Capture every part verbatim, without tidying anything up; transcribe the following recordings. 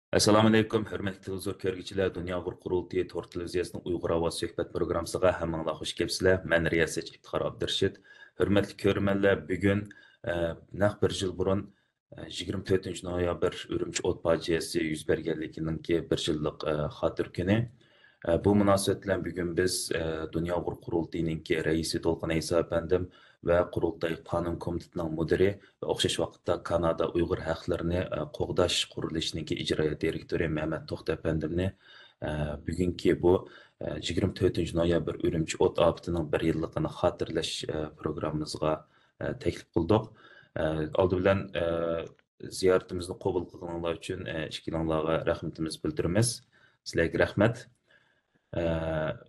ئەسسالامۇئەلەيكۇم، ھۆرمەتلىك تېلېۋىزور كۆرگۈچىلەر، دۇنيا ئۇيغۇر قۇرۇلتىيى تور تېلېۋىزىيەسىنىڭ ئۇيغۇر ئاۋازى سۆھبەت پروگراممىسىغا ھەممىڭلار خوش كەپسىلەر. مەن رىياسەتچى ئىپتىخار ئابدۇرېشىت. ھۆرمەتلىك كۆرۈرمەنلەر، بۈگۈن، ئە، نەق بىر يىل بۇرۇن، ئە، يىگىرمە تۆتىنچى نويابىر ئۈرۈمچى ئوت پاجىئەسى يۈز بەرگەنلىكىنىڭكى بىر يىللىق، ئە، خاتىرە كۈنى. ئە، بۇ مۇناسىۋەت بىلەن بۈگۈن بىز، ئە، دۇنيا ئۇيغۇر قۇرۇلتىيىنىڭكى رەئىسى دولقۇن ئەيسا ئەپەندىم ۋە قۇرۇلتاي قانۇن كومىتېتىنىڭ مۇدىرى ۋە ئوخشاش ۋاقىتتا كانادا ئۇيغۇر ھەقلىرىنى، ئە، قوغداش قۇرۇلۇشىنىڭكى ئىجرائىيە دىرېكتورى مەمەت توختى ئەپەندىمنى، ئە، بۈگۈنكى بۇ، ئە، يىگىرمە تۆتىنچى نويابىر ئۈرۈمچى ئوت ئاپىتىنىڭ بىر يىللىقىنى خاتىرىلەش، ئە، پروگراممىمىزغا، ئە، تەكلىپ قىلدۇق. ئە، ئالدى بىلەن، ئە، زىيارىتىمىزنى قوبۇل قىلغىنىڭلار ئۈچۈن، ئە، ئىككىلىڭلارغا رەھمىتىمىزنى بىلدۈرىمىز. سىلەرگە رەھمەت. ئە،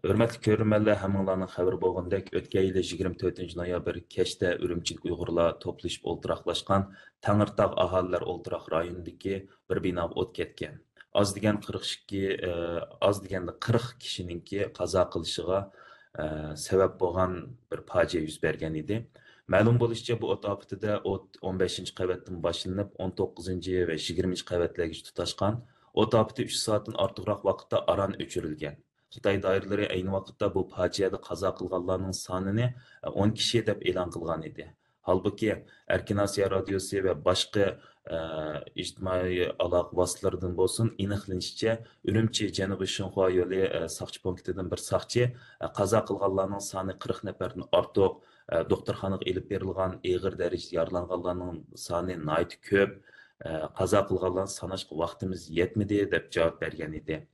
ھۆرمەتلىك كۆرۈرمەنلەر، ھەممىڭلارنىڭ خەۋىرى بولغىنىدەك، ئۆتكەن يىلى يىگىرمە تۆتىنچى نويابىر كەچتە ئۈرۈمچىدىكى ئۇيغۇرلار توپلىشىپ ئولتۇراقلاشقان تەڭرىتاغ ئاھالىلەر ئولتۇراق رايونىدىكى بىر بىناغا ئوت كەتكەن. ئاز دېگەن قىرىق ئىككى، ئە، ئاز دېگەندە قىرىق كىشىنىڭكى قازا قىلىشىغا، ئە، سەۋەب بولغان بىر پاجىئە يۈز بەرگەن ئىدى. مەلۇم بولۇشىچە، بۇ ئوت ئاپىتىدە ئوت ئون بەشىنچى قەۋەتتىن باشلىنىپ، ئون توققۇزىنچى ۋە يىگىرمىنچى قەۋەتلەرگىچە تۇتاشقان. ئوت ئاپىتى ئۈچ سائەتتىن ئارتۇقراق ۋاقىتتا ئاران ئۆچۈرۈلگەن. خىتاي دائىرىلىرى ئەينى ۋاقىتتا بۇ پاجىئەدە قازا قىلغانلارنىڭ سانىنى ئون كىشى دەپ ئېلان قىلغان ئىدى. ھالبۇكى، ئەركىن ئاسىيا رادىيوسى ۋە باشقا، ئە، ئىجتىمائىي ئالاقە ۋاسىتىلىرىدىن بولسۇن، ئېنىقلىنىشىچە، ئۈرۈمچى جەنۇبىي شىنخۇا يولى، ئە، ساقچى پونكىتىدىن بىر ساقچى، ئە، قازا قىلغانلارنىڭ سانى قىرىق نەپەردىن ئارتۇق، ئە، دوختۇرخانىغا ئېلىپ بېرىلغان، ئېغىر دەرىجىدە يارىلانغانلارنىڭ سانى ناھايىتى كۆپ، ئە، قازا قىلغانلارنى ساناشقا ۋاقتىمىز يەتمىدى، دەپ جاۋاب بەرگەن ئىدى.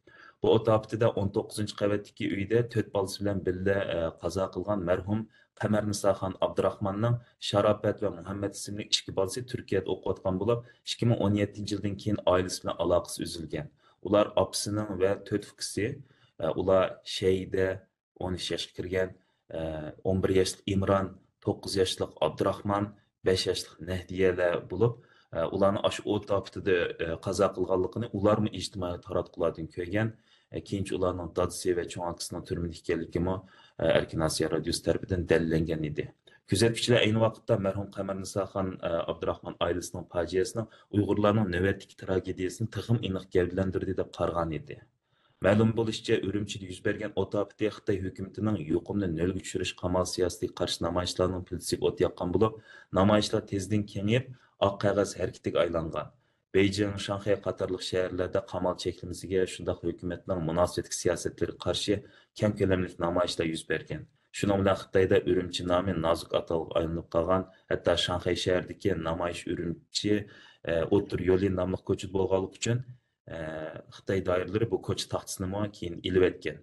بۇ ئوت ئاپىتىدە ئون توققۇزىنچى قەۋەتتىكى ئۆيدە تۆت بالىسى بىلەن بىللە، ئە، قازا قىلغان مەرھۇم قەمەرنىساخان ئابدۇراخماننىڭ شاراپەت ۋە مۇھەممەت ئىسىملىك ئىككى بالىسى تۈركىيەدە ئوقۇۋاتقان بولۇپ، ئىككى مىڭ ئون يەتتىنچى يىلدىن كېيىن ئائىلىسى بىلەن ئالاقىسى ئۈزۈلگەن. ئۇلار ئاپىسىنىڭ ۋە تۆت ئۇكىسى، ئە، ئۇلار شەيدە، ئون ئۈچ ياشقا كىرگەن، ئە، ئون بىر ياشلىق ئىمران، توققۇز ياشلىق ئابدۇراخمان، بەش ياشلىق نەھدىيەلەر بولۇپ، ئە، ئۇلارنىڭ ئاشۇ ئوت ئاپىتىدە، ئە، قازا قىلغانلىقىنى ئۇلارمۇ ئىجتىمائىي تاراتقۇلاردىن كۆرگەن. ئە، كېيىنچە ئۇلارنىڭ دادىسى ۋە چوڭ ئاكىسىنىڭ تۈرمىدە ئىكەنلىكىمۇ، ئە، ئەركىن ئاسىيا رادىيوسى تەرىپىدىن دەلىللەنگەن ئىدى. كۆزەتكۈچىلەر ئەينى ۋاقىتتا مەرھۇم قەمەرنىساخان، ئە، ئابدۇراخمان ئائىلىسىنىڭ پاجىئەسىنىڭ ئۇيغۇرلارنىڭ نۆۋەتتىكى تراگېدىيەسىنى تېخىمۇ ئېنىق گەۋدىلەندۈردى دەپ قارىغان ئىدى. مەلۇم بولۇشىچە، ئۈرۈمچىدە يۈز بەرگەن ئوت ئاپىتى خىتاي ھۆكۈمىتىنىڭ يۇقۇمنى نۆلگە چۈشۈرۈش قامال سىياسىتىگە قارشى نامايىشلارنىڭ پىلتىسىگە ئوت ياققان بولۇپ، نامايىشلار تېزدىن كېڭىيىپ، ئاق قەغەز ھەرىكىتىگە ئايلانغان. بېيجىڭ، شاڭخەي قاتارلىق شەھەرلەردە قامال چەكلىمىسىگە، شۇنداقلا ھۆكۈمەتنىڭ مۇناسىۋەتلىك سىياسەتلىرىگە قارشى كەڭ كۆلەملىك نامايىشلار يۈز بەرگەن. شۇنىڭ بىلەن خىتايدا ئۈرۈمچى نامى نازۇك ئاتالغۇغا ئايلىنىپ قالغان، ھەتتا شاڭخەي شەھىرىدىكى نامايىش ئۈرۈمچى، ئە، ئوتتۇرا يولى ناملىق كوچىدا بولغانلىقى ئۈچۈن، ئە، خىتاي دائىرىلىرى بۇ كوچا تاختىسىنىمۇ كېيىن ئېلىۋەتكەن.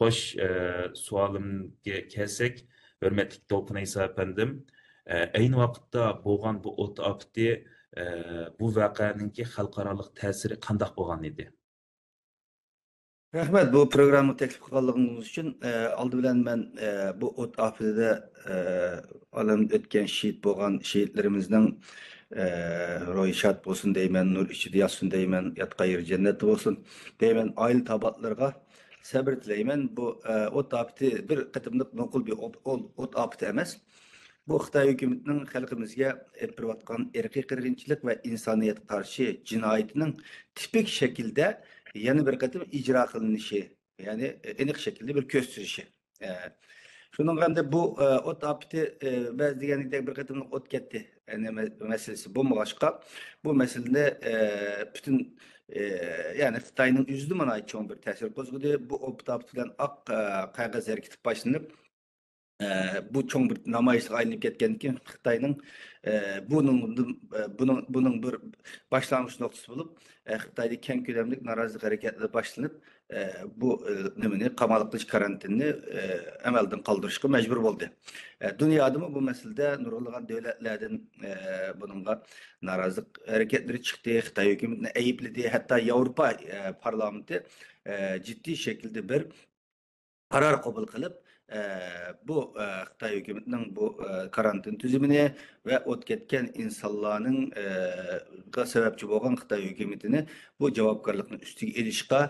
خوش، ئە، سوئالىمگە كەلسەك، ھۆرمەتلىك دولقۇن ئەيسا ئەپەندىم، ئە، ئەينى ۋاقىتتا بولغان بۇ ئوت ئاپىتى، ئە، بۇ ۋەقەنىڭكى خەلقئارالىق تەسىرى قانداق بولغان ئىدى؟ رەھمەت، بۇ پروگراممىغا تەكلىپ قىلغانلىقىڭىز ئۈچۈن. ئە، ئالدى بىلەن مەن، ئە، بۇ ئوت ئاپىتىدە، ئە، ئالەمدىن ئۆتكەن شېھىت بولغان شېھىتلىرىمىزنىڭ، ئە، روھى شاد بولسۇن دەيمەن، نۇر ئىچىدە ياتسۇن دەيمەن، ياتقان يېرى جەننەتتە بولسۇن دەيمەن. ئائىلە تاۋابىئاتلىرىغا سەبرى تىلەيمەن. بۇ، ئە، ئوت ئاپىتى بىر قېتىملىق نوقۇل بىر ئوت، ئوت، ئوت ئاپىتى ئەمەس. بۇ خىتاي ھۆكۈمىتىنىڭ خەلقىمىزگە ئېلىپ بېرىۋاتقان ئىرقىي قىرغىنچىلىق ۋە ئىنسانىيەتكە قارشى جىنايىتىنىڭ تىپىك شەكىلدە يەنە بىر قېتىم ئىجرا قىلىنىشى، يەنى ئېنىق شەكىلدە بىر كۆستۈرۈشى. ئە، شۇنىڭغا ئەمدى بۇ، ئە، ئوت ئاپىتى، ئە، بەزى دېگەندەك بىر قېتىملىق ئوت كەتتى، يەنى مە-، مەسىلىسى بولمىغاچقا، بۇ مەسىلىنى، ئە، پۈتۈن، ئە، يەنى خىتاينىڭ ئۆزىدە ناھايىتى چوڭ بىر تەسىر قوزغىدى. بۇ ئوت ئاپىتى بىلەن ئاق، ئە، قەغەز ھەرىكىتى باشلىنىپ، ئە، بۇ چوڭ بىر نامايىشقا ئايلىنىپ كەتكەندىن كېيىن خىتاينىڭ، ئە، بۇنىڭ، ئە، بۇنىڭ، بۇنىڭ بىر باشلانغۇچ نۇقتىسى بولۇپ، ئە، خىتايدا كەڭ كۆلەملىك نارازىلىق ھەرىكەتلىرى باشلىنىپ، ئە، بۇ، ئە، نېمىنى، قامال قىلىش كارانتىنىنى، ئە، ئەمەلدىن قالدۇرۇشقا مەجبۇر بولدى. ئە، دۇنيادىمۇ بۇ مەسىلىدە نۇرغۇنلىغان دۆلەتلەردىن، ئە، بۇنىڭغا نارازىلىق ھەرىكەتلىرى چىقتى، خىتاي ھۆكۈمىتىنى ئەيىبلىدى، ھەتتا ياۋروپا، ئە، پارلامېنتى، ئە، جىددىي شەكىلدە بىر قارار قوبۇل قىلىپ، ئە، بۇ، ئە، خىتاي ھۆكۈمىتىنىڭ بۇ، ئە، كارانتىن تۈزۈمىنى ۋە ئوت كەتكەن ئىنسانلارنىڭ، ئە، غا سەۋەبچى بولغان خىتاي ھۆكۈمىتىنى بۇ جاۋابكارلىقنى ئۈستىگە ئېلىشقا،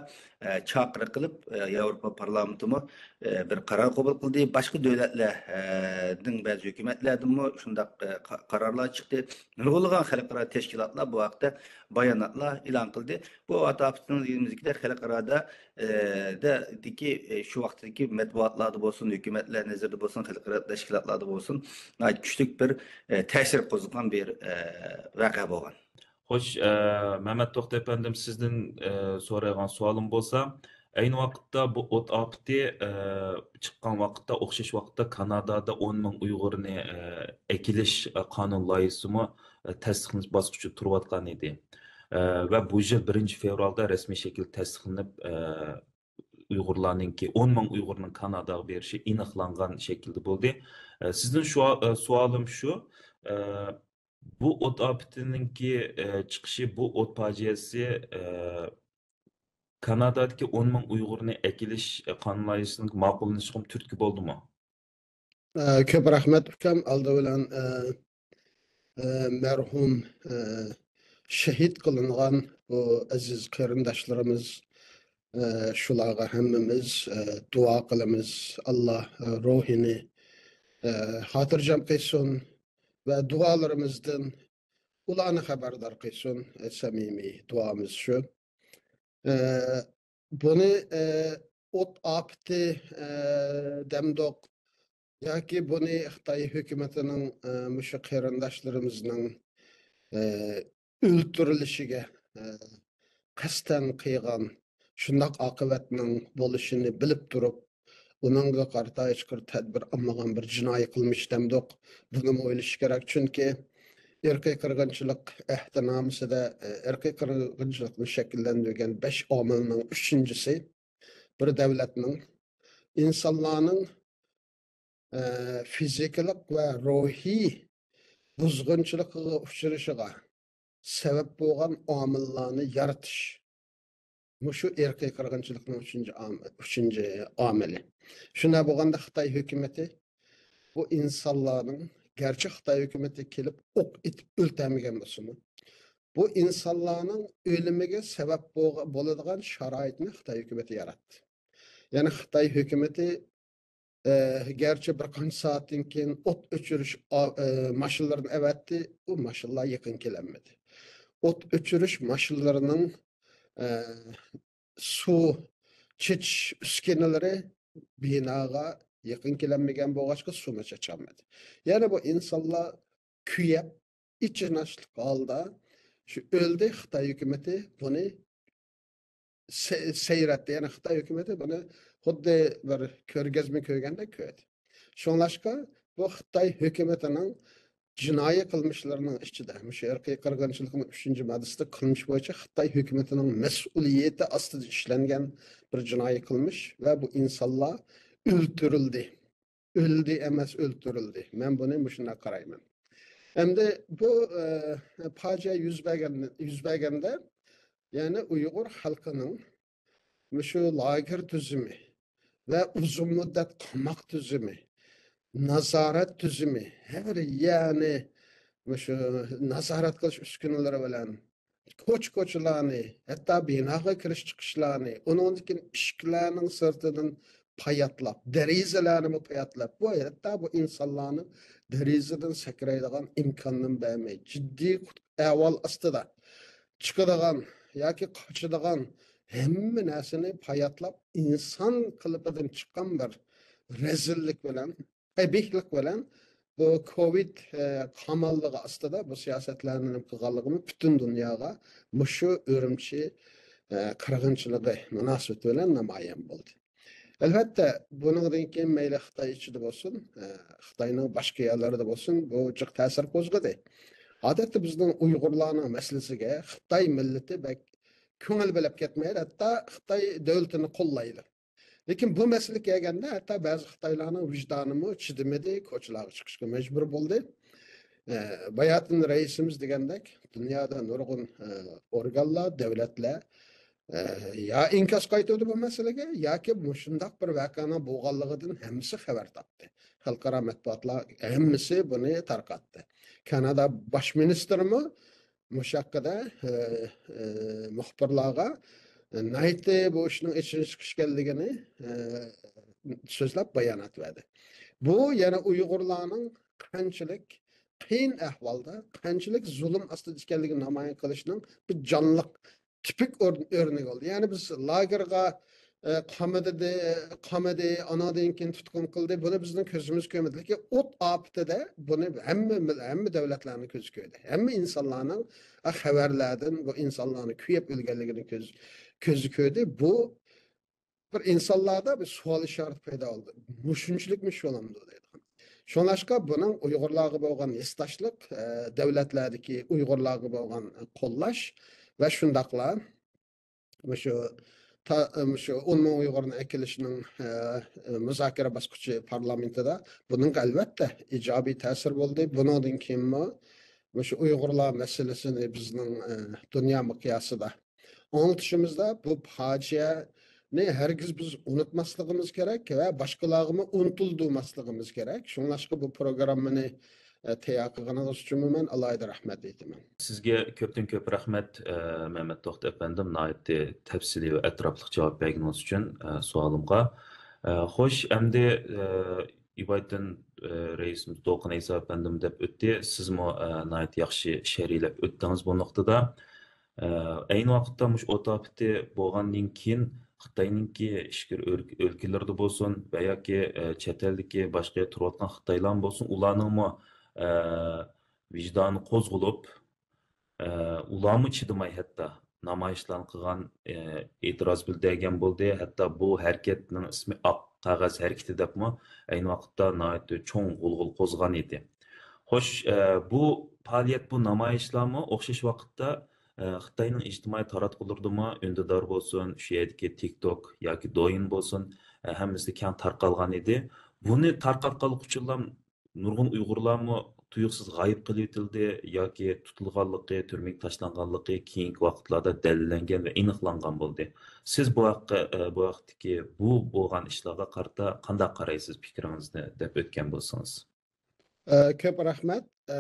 ئە، چاقىرىق قىلىپ، ئە، ياۋروپا پارلامېنتىمۇ، ئە، بىر قارار قوبۇل قىلدى. باشقا دۆلەتلەرنىڭ بەزى ھۆكۈمەتلەردىنمۇ شۇنداق، ئە، قا-، قارارلار چىقتى. نۇرغۇنلىغان خەلقئارا تەشكىلاتلار بۇ ھەقتە باياناتلار ئېلان قىلدى. بۇ ئات ئاپىتىنىڭ دېگىنىمىزدەك خەلقئارادا، ئە، دە-، دىكى، ئە، شۇ ۋاقىتتىكى مەتبۇئاتلاردا بولسۇن، ھۆكۈمەتلەر نەزىرىدە بولسۇن، خەلقئارا تەشكىلاتلاردا بولسۇن، ناھايىتى كۈچلۈك بىر، ئە، تەسىر قوزغىغان بىر، ئە، ۋەقە بولغان. خوش، ئە، مەمەت توختى ئەپەندىم، سىزدىن، ئە، سورايدىغان سوئالىم بولسا، ئەينى ۋاقىتتا بۇ ئوت ئاپىتى، ئە، چىققان ۋاقىتتا، ئوخشاش ۋاقىتتا كانادادا ئون مىڭ ئۇيغۇرنى، ئە، ئەكېلىش، ئە، قانۇن لايىھىسىمۇ، ئە، تەستىقلىنىش باسقۇچىدا تۇرۇۋاتقان ئىدى. ئە، ۋە بۇ يىل بىرىنچى فېۋرالدا رەسمىي شەكىلدە تەستىقلىنىپ، ئە، ئۇيغۇرلارنىڭكى، ئون مىڭ ئۇيغۇرنىڭ كاناداغا بېرىشى ئېنىقلانغان شەكىلدە بولدى. ئە، سىزدىن شۇ، ئە، سوئالىم شۇ، ئە، بۇ ئوت ئاپىتىنىڭكى، ئە، چىقىشى، بۇ ئوت پاجىئەسى، ئە، كانادادىكى ئون مىڭ ئۇيغۇرنى ئەكېلىش، ئە، قانۇن لايىھىسىنىڭ ماقۇللىنىشىغىمۇ تۈرتكە بولدىمۇ؟ ئە، كۆپ رەھمەت، ئۇكام. ئالدى بىلەن، ئە، ئە، مەرھۇم، ئە، شېھىت قىلىنغان بۇ ئەزىز قېرىنداشلىرىمىز، ئە، شۇلارغا ھەممىمىز، ئە، دۇئا قىلىمىز. ئاللا، ئە، روھىنى، ئە، خاتىرجەم قىلسۇن ۋە دۇئالىرىمىزدىن ئۇلارنى خەۋەردار قىلسۇن. ئە، سەمىمىي دۇئامىز شۇ. ئە، بۇنى، ئە، ئوت ئاپىتى، ئە، دەمدۇق ياكى بۇنى خىتاي ھۆكۈمىتىنىڭ، ئە، مۇشۇ قېرىنداشلىرىمىزنىڭ، ئە، ئۆلتۈرۈلۈشىگە، ئە، قەستەن قىلغان شۇنداق ئاقىۋەتنىڭ بولۇشىنى بىلىپ تۇرۇپ، ئۇنىڭغا قارىتا ھېچقانداق تەدبىر ئالمىغان بىر جىنايى قىلمىش دەمدۇق. بۇنىمۇ ئويلىشىش كېرەك، چۈنكى ئىرقىي قىرغىنچىلىق ئەھدىنامىسىدە، ئە، ئىرقىي قىرغىنچىلىقنى شەكىللەندۈرگەن بەش ئامىلنىڭ ئۈچىنچىسى بىر دەۋلەتنىڭ ئىنسانلارنىڭ، ئە، فىزىكىلىق ۋە روھىي بۇزغۇنچىلىقىغا ئۇچرىشىغا سەۋەب بولغان ئامىللارنى يارىتىش. مۇشۇ ئىرقىي قىرغىنچىلىقنىڭ ئۈچىنچى ئام-، ئۈچىنچى ئامىلى. شۇنداق بولغاندا خىتاي ھۆكۈمىتى بۇ ئىنسانلارنىڭ، گەرچە خىتاي ھۆكۈمىتى كېلىپ ئوق ئېتىپ ئۆلتۈرمىگەن بولسىمۇ، بۇ ئىنسانلارنىڭ ئۆلۈمىگە سەۋەب بولغا-، بولىدىغان شارائىتنى خىتاي ھۆكۈمىتى ياراتتى. يەنى خىتاي ھۆكۈمىتى، ئە، گەرچە بىر قانچە سائەتتىن كېيىن ئوت ئۆچۈرۈش ئا-، ئە، ماشىنىلىرىنى ئەۋەتتى، ئۇ ماشىنىلار يېقىن كېلەلمىدى. ئوت ئۆچۈرۈش ماشىنىلىرىنىڭ، ئە، سۇ چېچىش ئۈسكۈنىلىرى بىناغا يېقىن كېلەلمىگەن بولغاچقا، سۇمۇ چېچەلمىدى. يەنى بۇ ئىنسانلار كۆيۈپ، ئېچىنىشلىق ھالدا شۇ ئۆلدى. خىتاي ھۆكۈمىتى بۇنى سەي-، سەيرەتتى. يەنى خىتاي ھۆكۈمىتى بۇنى خۇددى بىر كۆرگەزمە كۆرگەندەك كۆردى. شۇڭلاشقا بۇ خىتاي ھۆكۈمىتىنىڭ جىنايى قىلمىشلىرىنىڭ ئىچىدە، مۇشۇ ئىرقىي قىرغىنچىلىقنىڭ ئۈچىنچى ماددىسىدا قىلمىش بويىچە خىتاي ھۆكۈمىتىنىڭ مەسئۇلىيىتى ئاستىدا ئىشلەنگەن بىر جىنايى قىلمىش ۋە بۇ ئىنسانلار ئۆلتۈرۈلدى. ئۆلدى ئەمەس، ئۆلتۈرۈلدى. مەن بۇنى مۇشۇنداق قارايمەن. ئەمدى بۇ، ئە، پاجىئە يۈز بەرگەن، يۈز بەرگەندە، يەنى ئۇيغۇر خەلقىنىڭ مۇشۇ لاگېر تۈزۈمى ۋە ئۇزۇن مۇددەت قاماق تۈزۈمى، نازارەت تۈزۈمى، ھەر يەرنى مۇشۇ نازارەت قىلىش ئۈسكۈنىلىرى بىلەن كوچا-كوچىلارنى، ھەتتا بىناغا كىرىش-چىقىشلارنى، ئۇنىڭدىن كېيىن ئىشىكلەرنىڭ سىرتىدىن پاياتلاپ، دېرىزىلەرنىمۇ پاياتلاپ، بۇ ھەتتا بۇ ئىنسانلارنىڭ دېرىزىدىن سەكرەيدىغان ئىمكاننىمۇ بەرمەي، جىددىي ئەھۋال ئاستىدا چىقىدىغان ياكى قاچىدىغان ھەممە نەرسىنى پاياتلاپ، ئىنسان قېلىپىدىن چىققان بىر رەزىللىك بىلەن، قەبىھلىق بىلەن بۇ كوۋىد، ئە، قاماللىقى ئاستىدا بۇ سىياسەتلەرنى نېمە قىلغانلىقىمۇ پۈتۈن دۇنياغا مۇشۇ ئۈرۈمچى، ئە، قىرغىنچىلىقى مۇناسىۋىتى بىلەن نامايان بولدى. ئەلۋەتتە، بۇنىڭدىن كېيىن مەيلى خىتاي ئىچىدە بولسۇن، ئە، خىتاينىڭ باشقا يەرلىرىدە بولسۇن، بۇ جىق تەسىر قوزغىدى. ئادەتتە بىزنىڭ ئۇيغۇرلارنىڭ مەسىلىسىگە خىتاي مىللىتى بەك كۆڭۈل بۆلۈپ كەتمەيدۇ، ھەتتا خىتاي دۆلىتىنى قوللايدۇ. لېكىن بۇ مەسىلىگە كەلگەندە، ھەتتا بەزى خىتايلارنىڭ ۋىجدانىمۇ چىدىمىدى، كوچىلارغا چىقىشقا مەجبۇر بولدى. ئە، باياتىن رەئىسىمىز دېگەندەك، دۇنيادا نۇرغۇن، ئە، ئورگانلار، دۆلەتلەر، ئە، يا ئىنكاس قايتۇردى بۇ مەسىلىگە، ياكى مۇشۇنداق بىر ۋەقەنىڭ بولغانلىقىدىن ھەممىسى خەۋەر تاپتى. خەلقئارا مەتبۇئاتلار ھەممىسى بۇنى تارقاتتى. كانادا باش مىنىستىرىمۇ مۇشۇ ھەققىدە، ئە، ئە، مۇخبىرلارغا ناھايىتى بۇ ئىشنىڭ ئېچىنىشلىق ئىش ئىكەنلىكىنى، ئە، سۆزلەپ بايانات بەردى. بۇ يەنە ئۇيغۇرلارنىڭ قانچىلىك قىيىن ئەھۋالدا، قانچىلىك زۇلۇم ئاستىدا ئىكەنلىكىنى نامايان قىلىشنىڭ بىر جانلىق تىپىك ئۆر-، ئۆرنىكى بولدى. يەنى بىز لاگېرغا، ئە، قامىدى، قامىدى، ئانادىن كېيىن تۇتقۇن قىلدى. بۇنى بىزنىڭ كۆزىمىز كۆرمىدى. لېكىن ئوت ئاپىتىدە بۇنى ھەممە مىل-، ھەممە دۆلەتلەرنىڭ كۆزى كۆردى. ھەممە ئىنسانلارنىڭ، ئە، خەۋەرلەردىن بۇ ئىنسانلارنىڭ كۆيۈپ ئۆلگەنلىكىنى كۆز-، كۆزى كۆردى. بۇ بىر ئىنسانلاردا بىر سوئال ئىشارىتى پەيدا بولدى. مۇشۇنچىلىكمۇ شۇلامدۇ دەيدىغان. شۇڭلاشقا بۇنىڭ ئۇيغۇرلارغا بولغان ھېسداشلىق، ئە، دۆلەتلەردىكى ئۇيغۇرلارغا بولغان قوللاش ۋە شۇنداقلا مۇشۇ تا-، مۇشۇ ئون مىڭ ئۇيغۇرنى ئەكېلىشنىڭ، ئە، مۇزاكىرە باسقۇچى پارلامېنتىدا بۇنىڭغا ئەلۋەتتە ئىجابىي تەسىر بولدى. بۇنىڭدىن كېيىنمۇ مۇشۇ ئۇيغۇرلار مەسىلىسىنى بىزنىڭ، ئە، دۇنيا مىقياسىدا ئاڭلىتىشىمىزدا بۇ پاجىئەنى ھەرگىز بىز ئۇنتۇماسلىقىمىز كېرەك ۋە باشقىلارغىمۇ ئۇنتۇلدۇرماسلىقىمىز كېرەك. شۇڭلاشقا بۇ پروگراممىنى، ئە، تەييار قىلغىنىڭىز ئۈچۈنمۇ مەن ئالاھىدە رەھمەت ئېيتىمەن. سىزگە كۆپتىن كۆپ رەھمەت، ئە، مەمەت توختى ئەپەندىم، ناھايىتى تەپسىلىي ۋە ئەتراپلىق جاۋاب بەرگىنىڭىز ئۈچۈن، ئە، سوئالىمغا. ئە، خوش، ئەمدى، ئە، ئىبادىتىن، ئە، رەئىسىمىز دولقۇن ئەيسا ئەپەندىم دەپ ئۆتتى. سىزمۇ، ئە، ناھايىتى ياخشى شەرھلەپ ئۆتتىڭىز بۇ نۇقتىدا. ئە، ئەينى ۋاقىتتا مۇشۇ ئوت ئاپىتى بولغاندىن كېيىن خىتاينىڭكى ئىچكىرى ئۆلك-، ئۆلكىلىرىدە بولسۇن ۋە ياكى، ئە، چەت ئەلدىكى باشقا يەردە تۇرۇۋاتقان خىتايلارمۇ بولسۇن، ئۇلارنىڭمۇ، ئە، ۋىجدانى قوزغىلىپ، ئە، ئۇلارمۇ چىدىماي ھەتتا نامايىشلارنى قىلغان، ئە، ئېتىراز بىلدۈرگەن بولدى. ھەتتا بۇ ھەرىكەتنىڭ ئىسمى ئاق قەغەز ھەرىكىتى دەپمۇ ئەينى ۋاقىتتا ناھايىتى چوڭ غۇلغۇلا قوزغىغان ئىدى. خوش، ئە، بۇ پائالىيەت، بۇ نامايىشلارمۇ ئوخشاش ۋاقىتتا، ئە، خىتاينىڭ ئىجتىمائىي تاراتقۇلىرىدىمۇ ئۈندىدار بولسۇن، شۇ يەردىكى تىك توك ياكى دويىن بولسۇن، ئە، ھەممىسىدە كەڭ تارقالغان ئىدى. بۇنى تارقاتقانلىقى ئۈچۈنلا نۇرغۇن ئۇيغۇرلارمۇ تۇيۇقسىز غايىب قېلىۋېتىلدى ياكى تۇتۇلغانلىقى، تۈرمىگە تاشلانغانلىقى كېيىنكى ۋاقىتلاردا دەلىللەنگەن ۋە ئېنىقلانغان بولدى. سىز بۇ ھەققە، بۇ ھەقتىكى بۇ بولغان ئىشلارغا قارىتا قانداق قارايسىز؟ پىكرىڭىزنى دەپ ئۆتكەن بولسىڭىز. ئە، كۆپ رەھمەت. ئە،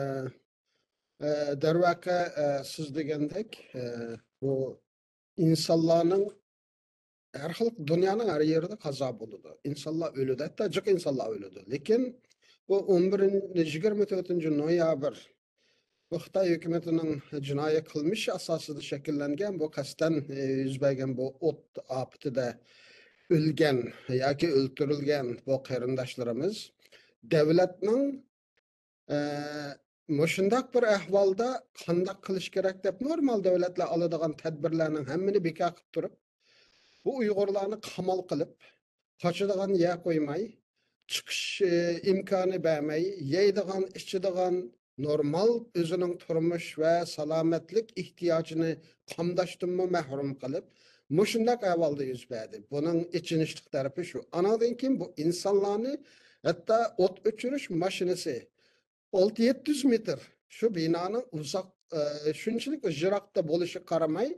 ئە، دەرۋەقە، ئە، سىز دېگەندەك، ئە، بۇ ئىنسانلارنىڭ ھەر خىل، دۇنيانىڭ ھەر يېرىدە قازا بولىدۇ. ئىنسانلار ئۆلىدۇ، ھەتتا جىق ئىنسانلار ئۆلىدۇ. لېكىن بۇ ئون بىرىنچى، يىگىرمە تۆتىنچى نويابىر بۇ خىتاي ھۆكۈمىتىنىڭ جىنايى قىلمىشى ئاساسىدا شەكىللەنگەن بۇ قەستەن، ئە، يۈز بەرگەن بۇ ئوت ئاپىتىدە ئۆلگەن ياكى ئۆلتۈرۈلگەن بۇ قېرىنداشلىرىمىز دۆلەتنىڭ، ئە، مۇشۇنداق بىر ئەھۋالدا قانداق قىلىش كېرەك دەپ نورمال دۆلەتلەر ئالىدىغان تەدبىرلەرنىڭ ھەممىنى بىكار قىلىپ تۇرۇپ، بۇ ئۇيغۇرلارنى قامال قىلىپ، قاچىدىغان يەر قويماي، چىقىش، ئى، ئىمكانى بەرمەي، يەيدىغان، ئىچىدىغان، نورمال ئۆزىنىڭ تۇرمۇش ۋە سالامەتلىك ئېھتىياجىنى قامداشتىنمۇ مەھرۇم قىلىپ، مۇشۇنداق ئەھۋالدا يۈز بەردى. بۇنىڭ ئېچىنىشلىق تەرىپى شۇ. ئانىڭدىن كېيىن بۇ ئىنسانلارنى ھەتتا ئوت ئۆچۈرۈش ماشىنىسى ئالتە يەتتە يۈز مېتىر شۇ بىنانىڭ ئۇزاق، ئە، شۇنچىلىك يىراقتا بولۇشىغا قارىماي،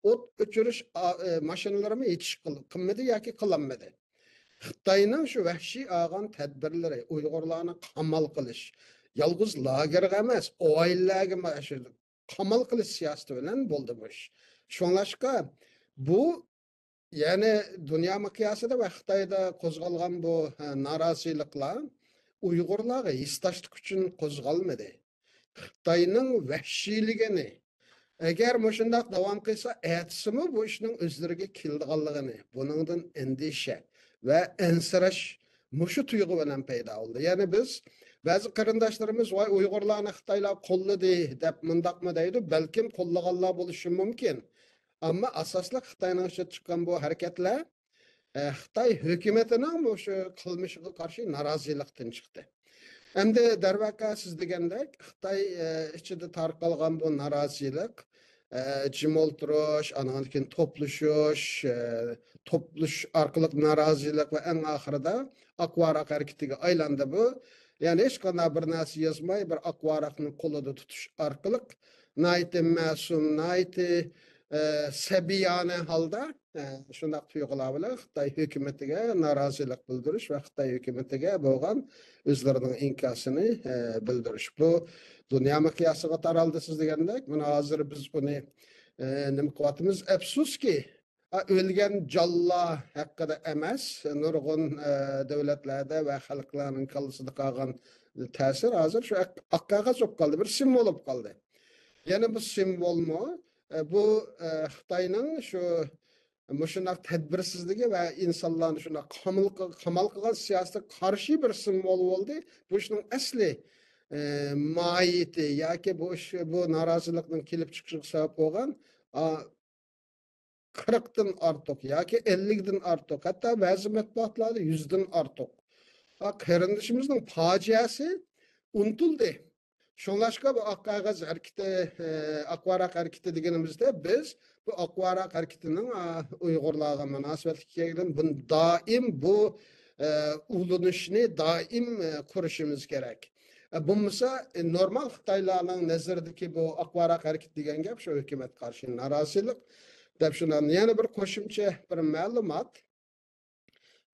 ئوت ئۆچۈرۈش، ئا-، ئە، ماشىنىلىرىمۇ يېتىش قىل-، قىلمىدى ياكى قىلالمىدى. خىتاينىڭ شۇ ۋەھشىي ئالغان تەدبىرلىرى، ئۇيغۇرلارنى قامال قىلىش، يالغۇز لاگېرغا ئەمەس، ئائىلىلەرگە ما-، شۇ قامال قىلىش سىياسىتى بىلەن بولدى بۇ ئىش. شۇڭلاشقا بۇ، يەنى دۇنيا مىقياسىدا ۋە خىتايدا قوزغالغان بۇ، ھە، نارازىلىقلار ئۇيغۇرلارغا ھېسداشلىق ئۈچۈن قوزغالمىدى. خىتاينىڭ ۋەھشىيلىكىنى، ئەگەر مۇشۇنداق داۋام قىلسا، ئەتىسىمۇ بۇ ئىشنىڭ ئۆزلىرىگە كېلىدىغانلىقىنى، بۇنىڭدىن ئەندىشە ۋە ئەنسىرەش مۇشۇ تۇيغۇ بىلەن پەيدا بولدى. يەنى بىز، بەزى قېرىنداشلىرىمىز، ۋاي، ئۇيغۇرلارنى خىتايلار قوللىدى دەپ مۇنداقمۇ دەيدۇ، بەلكىم قوللىغانلار بولۇشى مۇمكىن. ئەمما ئاساسلىق خىتاينىڭ ئىچىدە چىققان بۇ ھەرىكەتلەر، ئە، خىتاي ھۆكۈمىتىنىڭ مۇشۇ قىلمىشىغا قارشى نارازىلىقتىن چىقتى. ئەمدى دەرۋەقە سىز دېگەندەك، خىتاي، ئە، ئىچىدە تارقالغان بۇ نارازىلىق، ئە، جىم ئولتۇرۇش، ئانىڭدىن كېيىن توپلىشىش، ئە، توپلىشىش ئارقىلىق نارازىلىق ۋە ئەڭ ئاخىرىدا ئاق ۋاراق ھەرىكىتىگە ئايلاندى بۇ. يەنى ھېچقانداق بىر نەرسە يازماي، بىر ئاق ۋاراقنى قولىدا تۇتۇش ئارقىلىق ناھايىتى مەسۇم، ناھايىتى، ئە، سەبىيانە ھالدا، ئە، شۇنداق تۇيغۇلار بىلەن خىتاي ھۆكۈمىتىگە نارازىلىق بىلدۈرۈش ۋە خىتاي ھۆكۈمىتىگە بولغان ئۆزلىرىنىڭ ئىنكاسىنى، ئە، بىلدۈرۈش. بۇ دۇنيا مىقياسىغا تارالدى سىز دېگەندەك. مانا ھازىر بىز بۇنى، ئە، نېمە قىلىۋاتىمىز؟ ئەپسۇسكى، ئا، ئۆلگەن جانلار ھەققىدە ئەمەس، نۇرغۇن، ئە، دۆلەتلەردە ۋە خەلقلەرنىڭ كاللىسىدا قالغان تەسىر ھازىر شۇ ئاق، ئاق قەغەز بولۇپ قالدى، بىر سىمۋول بولۇپ قالدى. يەنە بۇ سىمۋولمۇ، ئە، بۇ، ئە، خىتاينىڭ شۇ مۇشۇنداق تەدبىرسىزلىكى ۋە ئىنسانلارنى شۇنداق قامال قىل-، قامال قىلغان سىياسىتىگە قارشى بىر سىمۋول بولدى. بۇ ئىشنىڭ ئەسلى، ئە، ماھىيىتى ياكى بۇ ئىش، بۇ نارازىلىقنىڭ كېلىپ چىقىشىغا سەۋەب بولغان، ئا، قىرىقتىن ئارتۇق ياكى ئەللىكتىن ئارتۇق، ھەتتا بەزى مەتبۇئاتلاردا يۈزدىن ئارتۇق، ئا، قېرىندىشىمىزنىڭ پاجىئەسى ئۇنتۇلدى. شۇڭلاشقا بۇ ئاق قەغەز ھەرىكىتى، ئە، ئاق ۋاراق ھەرىكىتى دېگىنىمىزدە بىز بۇ ئاق ۋاراق ھەرىكىتىنىڭ، ئا، ئۇيغۇرلارغا مۇناسىۋەتلىك ئىكەنلىكىنى، بۇنى دائىم بۇ، ئە، ئۇلىنىشنى دائىم، ئە، قۇرۇشىمىز كېرەك. ئە، بولمىسا، ئە، نورمال خىتايلارنىڭ نەزىرىدىكى بۇ ئاق ۋاراق ھەرىكىتى دېگەن گەپ شۇ ھۆكۈمەتكە قارشى نارازىلىق دەپ شۇنى. يەنە بىر قوشۇمچە بىر مەلۇمات.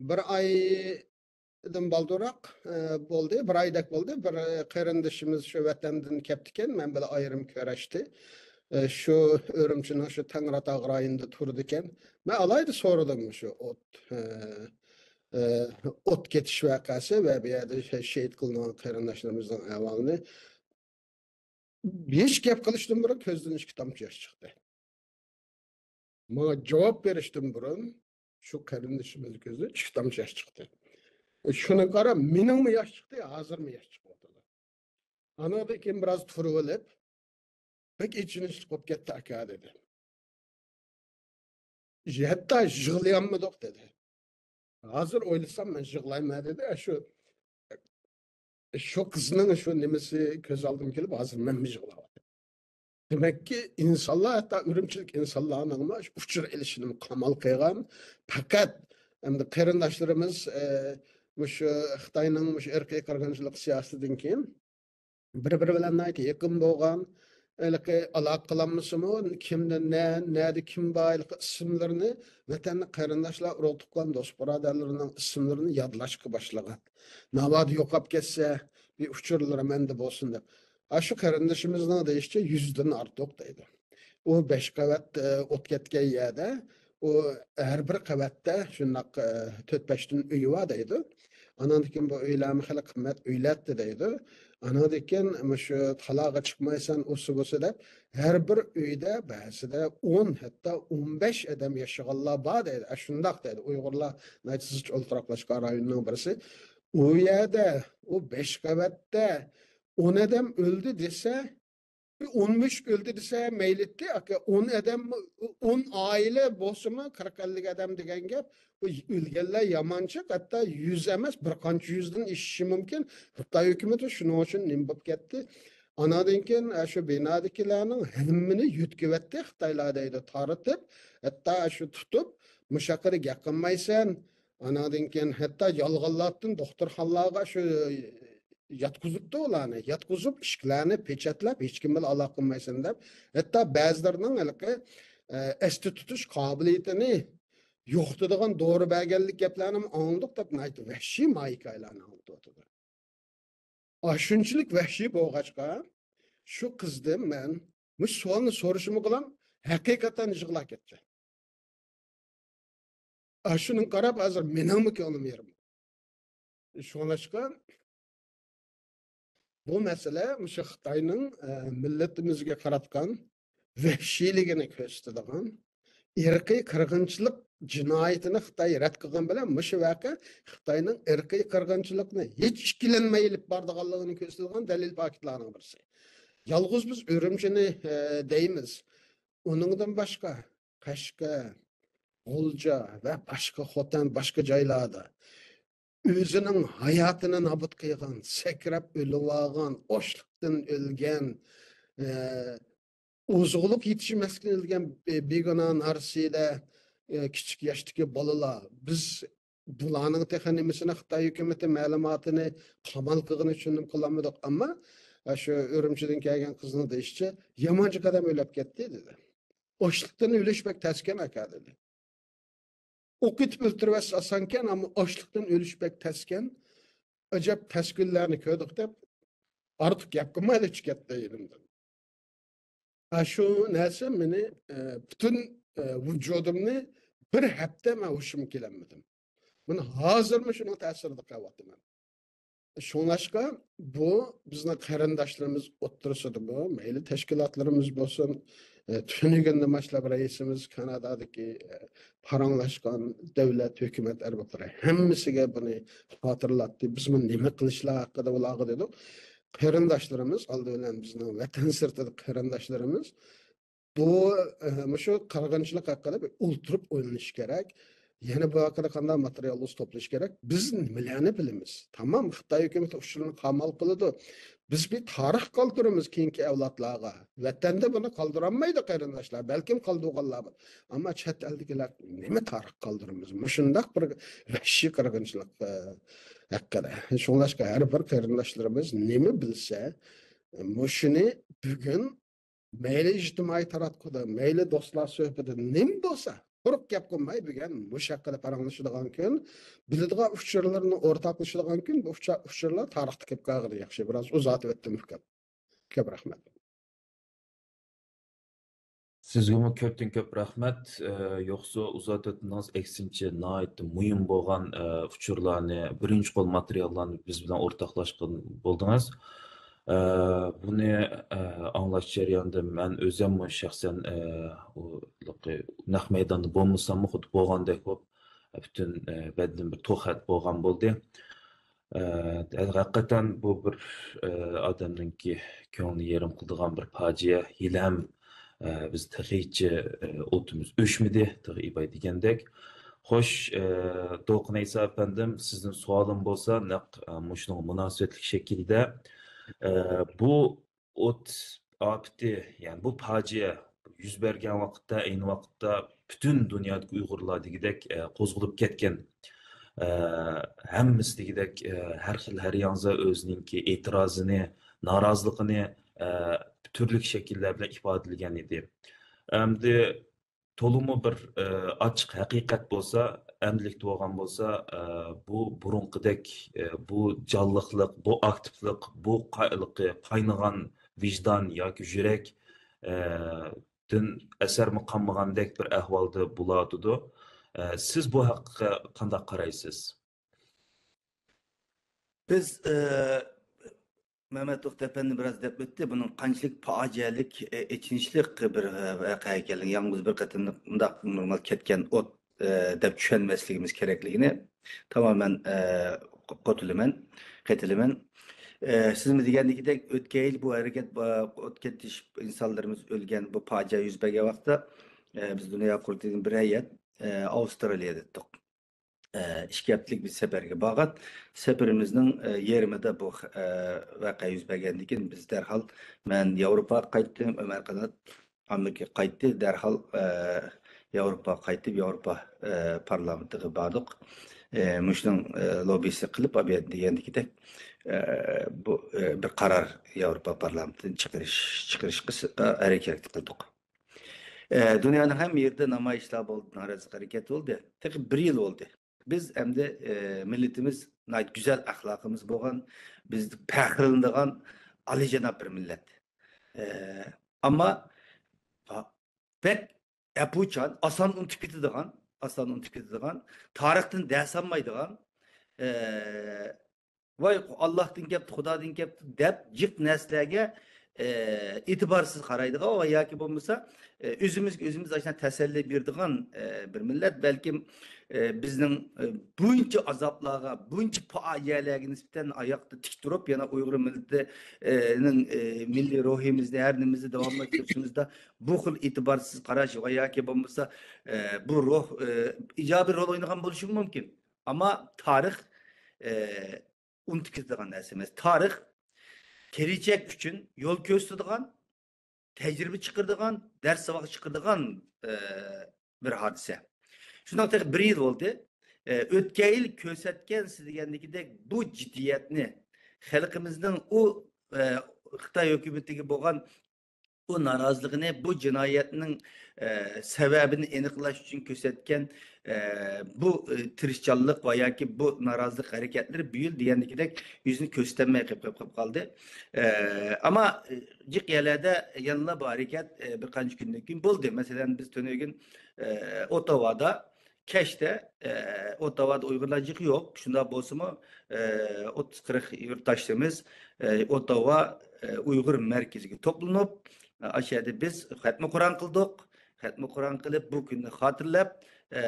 بىر ئايدىن بالدۇرراق، ئە، بولدى، بىر ئايدەك بولدى. بىر، ئە، قېرىندىشىمىز شۇ ۋەتەندىن كەپتىكەن، مەن بىلەن ئايرىم كۆرۈشتى. ئە، شۇ ئۈرۈمچىنىڭ شۇ تەڭرىتاغ رايونىدا تۇرىدىكەن. مەن ئالاھىدە سورىدىم شۇ ئوت، ئە، ئە، ئوت كېتىش ۋەقەسى ۋە بۇ يەردە شە-، شېھىت قىلىنغان قېرىنداشلىرىمىزنىڭ ئەھۋالىنى. ھېچ گەپ قىلىشتىن بۇرۇن كۆزدىن ئىككى تامچە ياش چىقتى. ماڭا جاۋاب بېرىشتىن بۇرۇن شۇ قېرىندىشىمىزنىڭ كۆزىدىن ئىككى تامچە ياش چىقتى. شۇنىڭغا قاراپ، مېنىڭمۇ ياش چىقتى، ھازىرمۇ ياش چىقىۋاتىدۇ. ئانىڭدىن كېيىن بىراز تۇرۇۋېلىپ، بەك ئېچىنىشلىق بولۇپ كەتتى، ئاكا، دېدى. ھەتتا يىغلىيالمىدۇق، دېدى. ھازىر ئويلىسام، مەن يىغلايمەن، دېدى. شۇ، شۇ قىزنىڭ شۇ نېمىسى كۆز ئالدىمغا كېلىپ، ھازىر مەنمۇ يىغلاۋاتىمەن. دېمەككى، ئىنسانلار، ھەتتا ئۈرۈمچىلىك ئىنسانلارنىڭمۇ ئۇچۇر ئېلىشىنى قامال قىلغان، پەقەت ئەمدى قېرىنداشلىرىمىز، ئە، مۇشۇ خىتاينىڭ مۇشۇ ئىرقىي قىرغىنچىلىق سىياسىتىدىن كېيىن بىر-بىرى بىلەن ناھايىتى يېقىن بولغان، ھېلىقى ئالاقە قىلالمىسىمۇ، كىمدە نە، نەدە كىم بار، ھېلىقى ئىسىملىرىنى، ۋەتەندىكى قېرىنداشلار، ئۇرۇق-تۇغقان، دوست-بۇرادەرلىرىنىڭ ئىسىملىرىنى يادلاشقا باشلىغان. ناۋادا يوقاپ كەتسە، بىر ئۇچۇرلىرى مەندە بولسۇن دەپ. ئاشۇ قېرىندىشىمىزنىڭ دېيىشىچە، يۈزدىن ئارتۇق دەيدۇ. ئۇ بەش قەۋەت، ئە، ئوت كەتكەن يەردە، ئۇ ھەر بىر قەۋەتتە شۇنداق، ئە، تۆت-بەشتىن ئۆيى بار دەيدۇ. ئاناندىن كېيىن بۇ ئۆيلەرمۇ خېلى قىممەت ئۆيلەتتى دەيدۇ. ئاناندىن كېيىن مۇشۇ تالاغا چىقمايسەن، ئۇسى بۇسى دەپ، ھەر بىر ئۆيدە بەزىدە ئون، ھەتتا ئون بەش ئادەم ياشىغانلار بار دەيدۇ. ئاشۇنداق دەيدۇ. ئۇيغۇرلار ناھايىتى زىچ ئولتۇراقلاشقان رايوننىڭ بىرسى. ئۇ يەردە، ئۇ بەش قەۋەتتە ئون ئادەم ئۆلدى دېسە، ئون مۈشۈك ئۆلدى دېسە مەيلى ئىدى، ئاكا، ئون ئادەم، ئون ئائىلە بولسىمۇ، قىرىق ئەللىك ئادەم دېگەن گەپ. بۇ ئۆلگەنلەر يامان جىق، ھەتتا يۈز ئەمەس، بىر قانچە يۈزدىن ئېشىشى مۇمكىن. خىتاي ھۆكۈمىتى شۇنىڭ ئۈچۈن نېمە بولۇپ كەتتى؟ ئاناندىن كېيىن، ئە، شۇ بىنادىكىلەرنىڭ ھەممىنى يۆتكىۋەتتى خىتايلار دەيدۇ، تارىتىپ، ھەتتا شۇ تۇتۇپ، مۇشۇ ياققا گەپ قىلمايسەن. ئاناندىن كېيىن ھەتتا يالغانلاردىن دوختۇرخانىلارغا شۇ ياتقۇزۇپتۇ ئۇلارنى. ياتقۇزۇپ، ئىشىكلەرنى پېچەتلەپ، ھېچكىم بىلەن ئالاقە قىلمايسەن دەپ، ھەتتا بەزىلىرىنىڭ ھېلىقى، ئە، ئەستە تۇتۇش قابىلىيىتىنى يوقىتىدىغان دورا بەرگەنلىك گەپلەرنىمۇ ئاڭلىدۇق دەپ، ناھايىتى ۋەھشىي ماھىكايىلەرنى ئاڭلىتىۋاتىدۇ. ئاشۇنچىلىك ۋەھشىي بولغاچقا، شۇ قىزدىن مەن مۇشۇ سوئالنى سورىشىمغىلا ھەقىقەتەن يىغلاپ كەتتى. ئاشۇنىڭغا قاراپ ھازىر مېنىڭمۇ كۆڭلۈم يېرىم. شۇڭلاشقا بۇ مەسىلە مۇشۇ خىتاينىڭ، ئە، مىللىتىمىزگە قاراتقان ۋەھشىيلىكىنى كۆرسىتىدىغان، ئىرقىي قىرغىنچىلىق جىنايىتىنى خىتاي رەت قىلغان بىلەن مۇشۇ ۋەقە خىتاينىڭ ئىرقىي قىرغىنچىلىقنى ھېچ ئىككىلەنمەي ئېلىپ بارىدىغانلىقىنى كۆرسىتىدىغان دەلىل پاكىتلارنىڭ بىرسى. يالغۇز بىز ئۈرۈمچىنى، ئە، دەيمىز. ئۇنىڭدىن باشقا قەشقەر، غۇلجا ۋە باشقا خوتەن، باشقا جايلاردا ئۆزىنىڭ ھاياتىنى نابۇت قىلغان، سەكرەپ ئۆلۈۋالغان، ئاچلىقتىن ئۆلگەن، ئە، ئوزۇقلۇق يېتىشمەسلىكتىن ئۆلگەن بى-، بىگۇناھ نارسىلەر، ئە، كىچىك ياشتىكى بالىلار. بىز بۇلارنىڭ تېخى نېمىسىنى خىتاي ھۆكۈمىتى مەلۇماتىنى قامال قىلغىنى ئۈچۈن قىلالمىدۇق. ئەمما، ئە، شۇ ئۈرۈمچىدىن كەلگەن قىزنىڭ دېيىشىچە، يامان جىق ئادەم ئۆلۈپ كەتتى، دېدى. ئاچلىقتىن ئۆلۈش بەك تەسكەن، ئاكا، دېدى. ئوق ئېتىپ ئۆلتۈرۈۋەتسە ئاسانكەن، ئەمما ئاچلىقتىن ئۆلۈش بەك تەسكەن. ئەجەب تەس كۈنلەرنى كۆردۇق دەپ، ئارتۇق گەپ قىلمايلا چىقىپ كەتتى يېنىمدىن. ئاشۇ نەرسە مېنى، ئە، پۈتۈن، ئە، ۋۇجۇدۇمنى بىر ھەپتە مەن ھوشۇمغا كېلەلمىدىم. مانا ھازىرمۇ شۇنىڭ تەسىرىدە قېلىۋاتىمەن. شۇڭلاشقا بۇ بىزنىڭ قېرىنداشلىرىمىز ئوتتۇرىسىدىمۇ، مەيلى تەشكىلاتلىرىمىز بولسۇن، ئە، تۈنۈگۈندىن باشلاپ رەئىسىمىز كانادادىكى، ئە، پاراڭلاشقان دۆلەت، ھۆكۈمەت ئەربابلىرى ھەممىسىگە بۇنى خاتىرىلاتتى. بىزمۇ نېمە قىلىشلار ھەققىدە ئۇلارغا دېدۇق. قېرىنداشلىرىمىز، ئالدى بىلەن بىزنىڭ ۋەتەن سىرتىدىكى قېرىنداشلىرىمىز بۇ، ئە، مۇشۇ قىرغىنچىلىق ھەققىدە بىر ئولتۇرۇپ ئويلىنىش كېرەك. يەنە بۇ ھەققىدە قانداق ماتېرىياللار توپلىشىش كېرەك؟ بىز نېمىلەرنى بىلىمىز؟ تامام، خىتاي ھۆكۈمىتى ئۇچۇرلىرىنى قامال قىلىدۇ. بىز بىر تارىخ قالدۇرىمىز كېيىنكى ئەۋلادلارغا. ۋەتەندە بۇنى قالدۇرالمايدۇ قېرىنداشلار. بەلكىم قالدۇرغانلار بار. ئەمما چەت ئەلدىكىلەر نېمە تارىخ قالدۇرىمىز؟ مۇشۇنداق بىر ۋەھشىي قىرغىنچىلىق، ئە، ھەققىدە. شۇڭلاشقا ھەر بىر قېرىنداشلىرىمىز نېمە بىلسە، مۇشۇنى بۈگۈن مەيلى ئىجتىمائىي تاراتقۇدا، مەيلى دوستلار سۆھبىتىدە نېمە بولسا، قۇرۇق گەپ قىلماي، بۈگۈن مۇشۇ ھەققىدە پاراڭلىشىدىغان كۈن، بىلىدىغان ئۇچۇرلىرىنى ئورتاقلىشىدىغان كۈن، بۇ ئۇچا-، ئۇچۇرلار تارىختا كېلىپ قالغىنى ياخشى. بىراز ئۇزارتىۋەتتىم ئۇكام. كۆپ رەھمەت. سىزگىمۇ كۆپتىن كۆپ رەھمەت. ئە، يوقسا ئۇزارتىۋەتمىدىڭىز، ئەكسىنچە ناھايىتى مۇھىم بولغان، ئە، ئۇچۇرلارنى، بىرىنچى قول ماتېرىياللارنى بىز بىلەن ئورتاقلاشقان بولدىڭىز. ئە، بۇنى، ئە، ئاڭلاش جەريانىدا مەن ئۆزۈممۇ شەخسەن، ئە، ئۇ، نەق مەيداندا بولمىساممۇ خۇددى بولغاندەك بولۇپ، پۈتۈن، ئە، بەدىنىم بىر توخەت بولغان بولدى. ئە، ھەقىقەتەن بۇ بىر، ئە، ئادەمنىڭكى كۆڭلىنى يېرىم قىلىدىغان بىر پاجىئە. ھېلىھەم، ئە، بىز تېخىچە، ئە، ئوتىمىز ئۆچمىدى، تېخى ئىباي دېگەندەك. خوش، ئە، دولقۇن ئەيسا ئەپەندىم، سىزدىن سوئالىم بولسا، نەق، ئە، مۇشۇنىڭغا مۇناسىۋەتلىك شەكىلدە، ئە، بۇ ئوت ئاپىتى، يەنى بۇ پاجىئە يۈز بەرگەن ۋاقىتتا، ئەينى ۋاقىتتا پۈتۈن دۇنيادىكى ئۇيغۇرلار دېگۈدەك، ئە، قوزغىلىپ كەتكەن. ئە، ھەممىسى دېگۈدەك، ئە، ھەر خىل، ھەر يانزا ئۆزىنىڭكى ئېتىرازىنى، نارازىلىقىنى، ئە، تۈرلۈك شەكىللەر بىلەن ئىپادىلىگەن ئىدى. ئەمدى تولىمۇ بىر، ئە، ئاچچىق ھەقىقەت بولسا، ئەمدىلىكتە بولغان بولسا، ئە، بۇ بۇرۇنقىدەك، ئە، بۇ جانلىقلىق، بۇ ئاكتىپلىق، بۇ قا-، قاينىغان ۋىجدان ياكى يۈرەك، ئە، دىن ئەسەرمۇ قالمىغاندەك بىر ئەھۋالدا بولۇۋاتىدۇ. ئە، سىز بۇ ھەققە قانداق قارايسىز؟ بىز، ئە، مەمەت توختى ئەپەندى بىراز دەپ ئۆتتى، بۇنىڭ قانچىلىك پاجىئەلىك، ئېچىنىشلىق بىر ۋەقە ئىكەنلىكى، يالغۇز بىر قېتىملىق مۇنداق نورمال كەتكەن ئوت، دەپ چۈشەنمەسلىكىمىز كېرەكلىكىنى تامامەن، قوتۇلىمەن، قېتىلىمەن. سىزمۇ دېگەندىكىدەك، ئۆتكەن يىل بۇ ھەرىكەت، ئوت كېتىش، ئىنسانلىرىمىز ئۆلگەن بۇ پاجىئە يۈز بەرگەن ۋاقىتتا، بىز دۇنيا قۇرۇلتىيىدىن بىر ھەيئەت، ئاۋسترالىيەدە ئىدۇق. ئىككى ھەپتىلىك بىر سەپەرگە بارغان. سەپىرىمىزنىڭ، يېرىمىدا بۇ، ۋەقە يۈز بەرگەندىن كېيىن بىز دەرھال، مەن ياۋروپاغا قايتتىم، ئۆمەر قانات ئامېرىكىغا قايتتى، دەرھال، ياۋروپاغا قايتىپ، ياۋروپا، پارلامېنتىغا باردۇق. مۇشۇنىڭ، لوببىسى قىلىپ، ئابىيەت دېگەندىكىدەك، بۇ، بىر قارار ياۋروپا پارلامېنتىدىن چىقىرىش، چىقىرىشقا ھەرىكەت قىلدۇق. ئە، دۇنيانىڭ ھەممە يېرىدە نامايىشلار بولدى، نارازىلىق ھەرىكەت بولدى. تېخى بىر يىل بولدى. بىز ئەمدى، ئە، مىللىتىمىز ناھايىتى گۈزەل ئەخلاقىمىز بولغان، بىز پەخىرلىنىدىغان ئالىيجاناب بىر مىللەت. ئە، ئەمما بەك ئەپۇچان، ئاسان ئۇنتۇپ كېتىدىغان، ئاسان ئۇنتۇپ كېتىدىغان، تارىختىن دەرس ئالمايدىغان، ئە، ۋاي، ئاللاھتىن كەپتۇ، خۇدادىن كەپتۇ دەپ جىق نەرسىلەرگە، ئە، ئېتىبارسىز قارايدىغان ۋە ياكى بولمىسا، ئە، ئۆزىمىزگە ئۆزىمىز ئاشۇنداق تەسەللى بېرىدىغان، ئە، بىر مىللەت. بەلكىم، ئە، بىزنىڭ، ئە، بۇنچە ئازابلارغا، بۇنچە پاجىئەلەرگە نىسبەتەن ئاياقتا تىك تۇرۇپ، يەنە ئۇيغۇر مىللىتى، ئە، نىڭ، ئە، مىللىي روھىمىزنى، ھەر نېمىمىزنى داۋاملاشتۇرۇشىمىزدا بۇ خىل ئېتىبارسىز قاراش ۋە ياكى بولمىسا، ئە، بۇ روھ، ئە، ئىجابىي رول ئوينىغان بولۇشىمۇ مۇمكىن. ئەمما تارىخ، ئە، ئۇنتۇپ كېتىدىغان نەرسە ئەمەس. تارىخ كېلىچەك ئۈچۈن يول كۆرسىتىدىغان، تەجرىبە چىقىرىدىغان، دەرس ساۋاق چىقىرىدىغان، ئە، بىر ھادىسە. شۇنداق تېخى بىر يىل بولدى. ئە، ئۆتكەن يىل كۆرسەتكەن سىز دېگەندىكىدەك بۇ جىددىيەتنى، خەلقىمىزنىڭ ئۇ، ئە، خىتاي ھۆكۈمىتىگە بولغان بۇ نارازىلىقىنى، بۇ جىنايەتنىڭ، ئە، سەۋەبىنى ئېنىقلاش ئۈچۈن كۆرسەتكەن، ئە، بۇ، ئە، تىرىشچانلىق ۋە ياكى بۇ نارازىلىق ھەرىكەتلىرى بۇ يىل دېگەندىكىدەك يۈزىنى كۆرسىتەلمەي قېلىپ، قېلىپ، قېلىپ قالدى. ئە، ئەمما، ئە، جىق يەرلەردە يەنىلا بۇ ھەرىكەت، ئە، بىر قانچە كۈندىن كېيىن بولدى. مەسىلەن، بىز تۈنۈگۈن، ئە، ئوتاۋادا، كەچتە، ئە، ئوتاۋادا ئۇيغۇرلار جىق يوق. شۇنداق بولسىمۇ، ئە، ئوتتۇز قىرىق يۇرتداشلىرىمىز، ئە، ئوتاۋا، ئە، ئۇيغۇر مەركىزىگە توپلىنىپ، ئە، ئاشۇ يەردە بىز خەتمە قۇرئان قىلدۇق. خەتمە قۇرئان قىلىپ، بۇ كۈننى خاتىرىلەپ، ئە،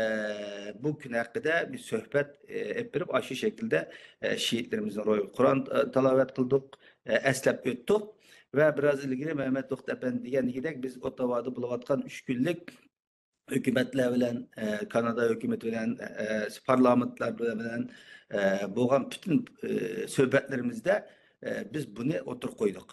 بۇ كۈن ھەققىدە بىر سۆھبەت، ئە، ئېلىپ بېرىپ، ئاشۇ شەكىلدە، ئە، شېھىتلىرىمىزنىڭ روھىغا قۇرئان، ئە، تىلاۋەت قىلدۇق، ئە، ئەسلەپ ئۆتتۇق. ۋە بىراز ئىلگىرى مەمەت توختى ئەپەندى دېگەندىكىدەك، بىز ئوتاۋادا بولۇۋاتقان ئۈچ كۈنلۈك ھۆكۈمەتلەر بىلەن، ئە، كانادا ھۆكۈمىتى بىلەن، ئە، پارلامېنتلار بىلەن، ئە، بولغان پۈتۈن، ئە، سۆھبەتلىرىمىزدە، ئە، بىز بۇنى ئوتتۇرىغا قويدۇق.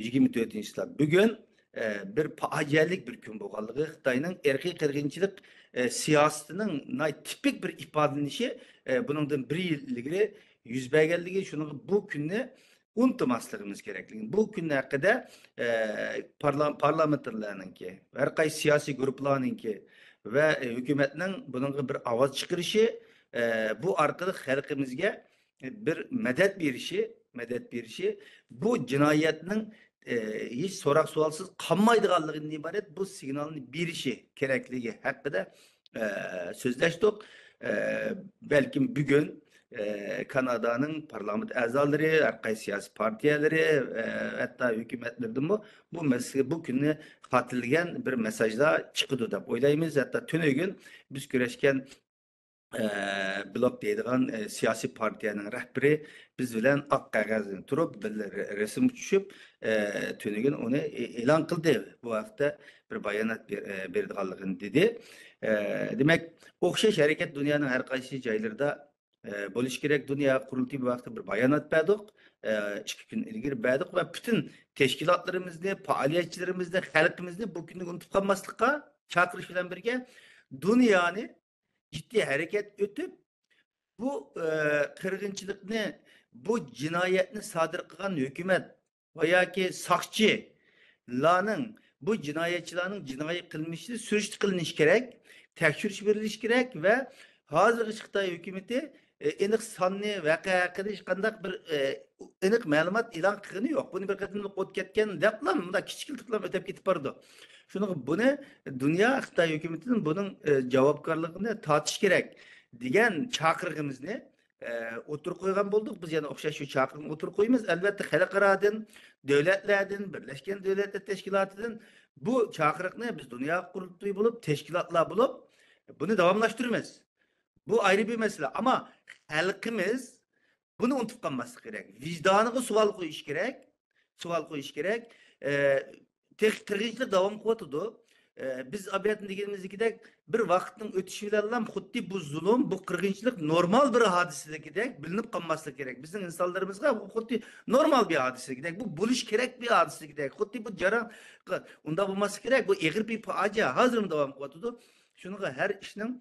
يىگىرمە تۆتىنچى يىللار. بۈگۈن، ئە، بىر پاجىئەلىك بىر كۈن بولغانلىقى، خىتاينىڭ ئىرقىي قىرغىنچىلىق، ئە، سىياسىتىنىڭ ناھايىتى تىپىك بىر ئىپادىلىنىشى، ئە، بۇنىڭدىن بىر يىل ئىلگىرى يۈز بەرگەنلىكى، شۇنىڭغا بۇ كۈننى ئۇنتۇماسلىقىمىز كېرەكلىكىنى، بۇ كۈننىڭ ھەققىدە، ئە، پارلا-، پارلامېنتارلارنىڭكى، ھەر قايسى سىياسىي گۇرۇپپىلارنىڭكى ۋە، ئە، ھۆكۈمەتنىڭ بۇنىڭغا بىر ئاۋاز چىقىرىشى، ئە، بۇ ئارقىلىق خەلقىمىزگە بىر مەدەت بېرىشى، مەدەت بېرىشى، بۇ جىنايەتنىڭ، ئە، ھېچ سوراق-سوئالسىز قالمايدىغانلىقىدىن ئىبارەت بۇ سىگنالنى بېرىشى كېرەكلىكى ھەققىدە، ئە، سۆزلەشتۇق. ئە، بەلكىم بۈگۈن، ئە، كانادانىڭ پارلامېنت ئەزالىرى، ھەر قايسى سىياسىي پارتىيەلىرى، ئە، ھەتتا ھۆكۈمەتلىرىدىنمۇ بۇ مەسىلە، بۇ كۈننى خاتىرىلىگەن بىر مېساژلار چىقىدۇ دەپ ئويلايمىز. ھەتتا تۈنۈگۈن بىز كۆرۈشكەن، ئە، بلوك دەيدىغان، ئە، سىياسىي پارتىيەنىڭ رەھبىرى بىز بىلەن ئاق قەغەزدىن تۇرۇپ، بىللە رە-، رەسىمگە چۈشۈپ، ئە، تۈنۈگۈن ئۇنى ئې-، ئېلان قىلدى. بۇ ھەقتە بىر بايانات بېر-، ئە، بېرىدىغانلىقىنى دېدى. ئە، دېمەك، ئوخشاش ھەرىكەت دۇنيانىڭ ھەر قايسى جايلىرىدا، ئە، بولۇشى كېرەك. دۇنيا قۇرۇلتىيى بۇ ھەقتە بىر بايانات بەردۇق. ئە، ئىككى كۈن ئىلگىرى بەردۇق ۋە پۈتۈن تەشكىلاتلىرىمىزنى، پائالىيەتچىلىرىمىزنى، خەلقىمىزنى بۇ كۈننى ئۇنتۇپ قالماسلىققا چاقىرىش بىلەن بىرگە، دۇنيانى جىددىي ھەرىكەت ئۆتۈپ، بۇ، ئە، قىرغىنچىلىقنى، بۇ جىنايەتنى سادىر قىلغان ھۆكۈمەت ۋە ياكى ساقچىلارنىڭ، بۇ جىنايەتچىلەرنىڭ جىنايى قىلمىشى سۈرۈشتە قىلىنىشى كېرەك، تەكشۈرۈش بېرىلىشى كېرەك ۋە ھازىرغىچە خىتاي ھۆكۈمىتى، ئە، ئېنىق ساننى، ۋەقە ھەققىدە ھېچقانداق بىر، ئە، ئېنىق مەلۇمات ئېلان قىلغىنى يوق. بۇنى بىر قېتىملىق ئوت كەتكەن دەپلا مۇنداق كىچىكلىتىپلا ئۆتۈپ كېتىپ بارىدۇ. شۇنىڭغا بۇنى دۇنيا خىتاي ھۆكۈمىتىدىن بۇنىڭ، ئە، جاۋابكارلىقىنى تارتىش كېرەك دېگەن چاقىرىقىمىزنى، ئە، ئوتتۇرىغا قويغان بولدۇق. بىز يەنە ئوخشاش شۇ چاقىرىقنى ئوتتۇرىغا قويىمىز. ئەلۋەتتە، خەلقئارادىن، دۆلەتلەردىن، بىرلەشكەن دۆلەتلەر تەشكىلاتىدىن بۇ چاقىرىقنى بىز دۇنيا قۇرۇلتىيى بولۇپ، تەشكىلاتلار بولۇپ بۇنى داۋاملاشتۇرىمىز. بۇ ئايرى بىر مەسىلە. ئەمما خەلقىمىز بۇنى ئۇنتۇپ قالماسلىق كېرەك. ۋىجدانىغا سوئال قويۇش كېرەك. سوئال قويۇش كېرەك. ئە، تېخى قىرغىنچىلىق داۋام قىلىۋاتىدۇ. ئە، بىز ئابىياتنى دېگىنىمىزدىكىدەك، بىر ۋاقىتنىڭ ئۆتۈشى بىلەنلا خۇددى بۇ زۇلۇم، بۇ قىرغىنچىلىق نورمال بىر ھادىسىدىكىدەك بىلىنىپ قالماسلىقى كېرەك. بىزنىڭ ئىنسانلىرىمىزغا بۇ خۇددى نورمال بىر ھادىسىدىكىدەك، بۇ بولۇشى كېرەك بىر ھادىسىدىكىدەك، خۇددى بۇ جاراڭ، ئۇنداق بولماسلىقى كېرەك. بۇ ئېغىر بىر پاجىئە، ھازىرمۇ داۋام قىلىۋاتىدۇ. شۇنىڭغا ھەر ئىشنىڭ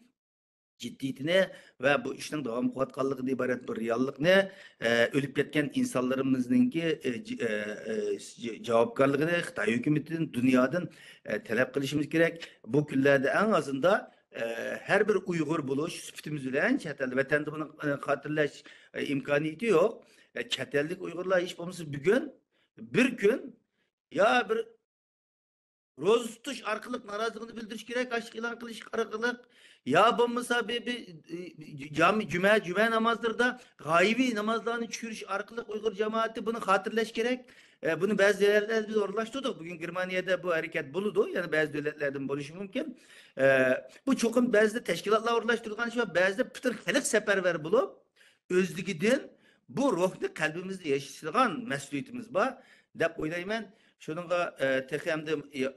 جىددىيىتىنى ۋە بۇ ئىشنىڭ داۋام قىلىۋاتقانلىقىدىن ئىبارەت بىر رېئاللىقنى، ئە، ئۆلۈپ كەتكەن ئىنسانلىرىمىزنىڭكى، ئە، ج-، ئە، ئە، ج-، جاۋابكارلىقىنى خىتاي ھۆكۈمىتىدىن، دۇنيادىن، ئە، تەلەپ قىلىشىمىز كېرەك. بۇ كۈنلەردە ئەڭ ئازىندا، ئە، ھەر بىر ئۇيغۇر بولۇش سۈپىتىمىز بىلەن چەت ئەل، ۋەتەندە بۇنى، ئە، خاتىرىلەش، ئە، ئىمكانىيىتى يوق. ئە، چەت ئەللىك ئۇيغۇرلار ھېچ بولمىسا بۈگۈن بىر كۈن يا بىر روزا تۇتۇش ئارقىلىق نارازىلىقىنى بىلدۈرۈش كېرەك، ئاشلىق ئېلان قىلىش ئارقىلىق، يا بولمىسا بىر، بىر، ئى، جامى، جۈمە، جۈمە نامازلىرىدا غايىۋى نامازلارنى چۈشۈرۈش ئارقىلىق ئۇيغۇر جامائىتى بۇنى خاتىرىلەش كېرەك. ئە، بۇنى بەزى دۆلەتلەردە بىز ئورۇنلاشتۇردۇق. بۈگۈن گېرمانىيەدە بۇ ھەرىكەت بولىدۇ، يەنە بەزى دۆلەتلەردىمۇ بولۇشى مۇمكىن. ئە، بۇ چوقۇم بەزىدە تەشكىلاتلار ئورۇنلاشتۇرغان ئىش ۋە بەزىدە پۈتۈن خەلق سەپەرۋەر بولۇپ، ئۆزلۈكىدىن بۇ روھنى قەلبىمىزدە ياشىتىدىغان مەسئۇلىيىتىمىز بار دەپ ئويلايمەن. شۇنىڭغا، ئە، تېخى ئەمدى، ئە،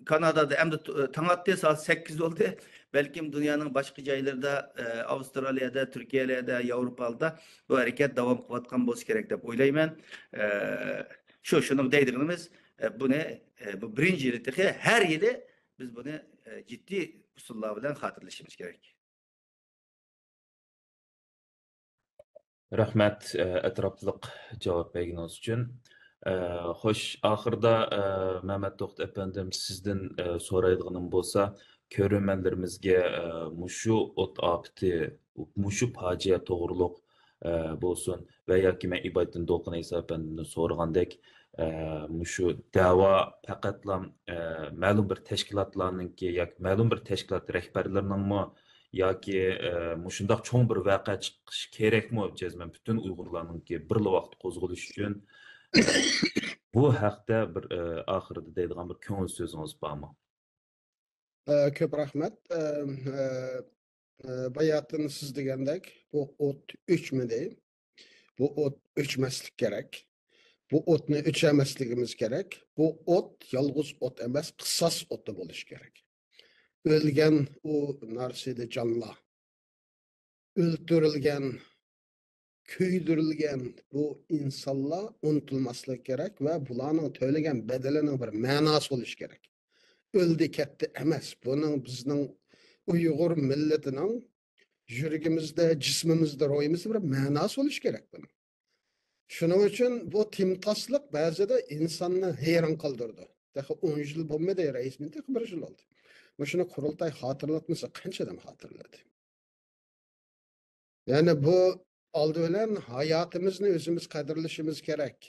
كانادادا ئەمدى ت-، تاڭ ئاتتى، سائەت سەككىز بولدى. بەلكىم دۇنيانىڭ باشقا جايلىرىدا، ئە، ئاۋسترالىيەدە، تۈركىيەلەردە، ياۋروپادا بۇ ھەرىكەت داۋام قىلىۋاتقان بولسا كېرەك دەپ ئويلايمەن. ئە، شۇ، شۇنىڭ دەيدىغىنىمىز، ئە، بۇنى، ئە، بۇ بىرىنچى يىلى تېخى ھەر يىلى بىز بۇنى، ئە، جىددىي ئۇسۇللار بىلەن خاتىرىلىشىمىز كېرەك. رەھمەت، ئە، ئەتراپلىق جاۋاب بەرگىنىڭىز ئۈچۈن. ئە، خوش، ئاخىرىدا، ئە، مەمەت توختى ئەپەندىم، سىزدىن، ئە، سورايدىغىنىم بولسا، كۆرۈرمەنلىرىمىزگە، ئە، مۇشۇ ئوت ئاپىتى، مۇشۇ پاجىئە توغرۇلۇق، ئە، بولسۇن ۋە ياكى مەن ئىبادىتدىن دولقۇن ئەيسا ئەپەندىمدىن سورىغاندەك، ئە، مۇشۇ دەۋا پەقەتلا، ئە، مەلۇم بىر تەشكىلاتلارنىڭكى ياكى مەلۇم بىر تەشكىلات رەھبەرلىرىنىڭمۇ ياكى، ئە، مۇشۇنداق چوڭ بىر ۋەقە چىقىشى كېرەكمۇ؟ جەزمەن پۈتۈن ئۇيغۇرلارنىڭكى بىرلا ۋاقىتتا قوزغىلىشى ئۈچۈن بۇ ھەقتە بىر، ئە، ئاخىرىدا دەيدىغان بىر كۆڭۈل سۆزىڭىز بارمۇ؟ ئە، كۆپ رەھمەت. ئە، ئە، ئە، باياتىن سىز دېگەندەك، بۇ ئوت ئۆچمىدى. بۇ ئوت ئۆچمەسلىك كېرەك. بۇ ئوتنى ئۆچۈرمەسلىكىمىز كېرەك. بۇ ئوت يالغۇز ئوت ئەمەس، قىساس ئوتى بولۇشى كېرەك. ئۆلگەن ئۇ نارسىدە جانلار، ئۆلتۈرۈلگەن، كۆيدۈرۈلگەن بۇ ئىنسانلار ئۇنتۇلماسلىقى كېرەك ۋە بۇلارنىڭ تۆلىگەن بەدىلىنىڭ بىر مەناسى بولۇشى كېرەك. ئۆلدى، كەتتى ئەمەس. بۇنىڭ بىزنىڭ ئۇيغۇر مىللىتىنىڭ يۈرىكىمىزدە، جىسمىمىزدە، روھىمىزدا بىر مەناسى بولۇشى كېرەك بۇنىڭ. شۇنىڭ ئۈچۈن بۇ تىمتاسلىق بەزىدە ئىنساننى ھەيران قالدۇرىدۇ. تېخى ئون يىل بولمىدى، رەئىس، مەن تېخى بىر يىل بولدى. مۇشۇنى قۇرۇلتاي خاتىرىلەتمىسە، قانچە ئادەم خاتىرىلىدى؟ يەنى بۇ ئالدى بىلەن ھاياتىمىزنى ئۆزىمىز قەدىرلىشىمىز كېرەك.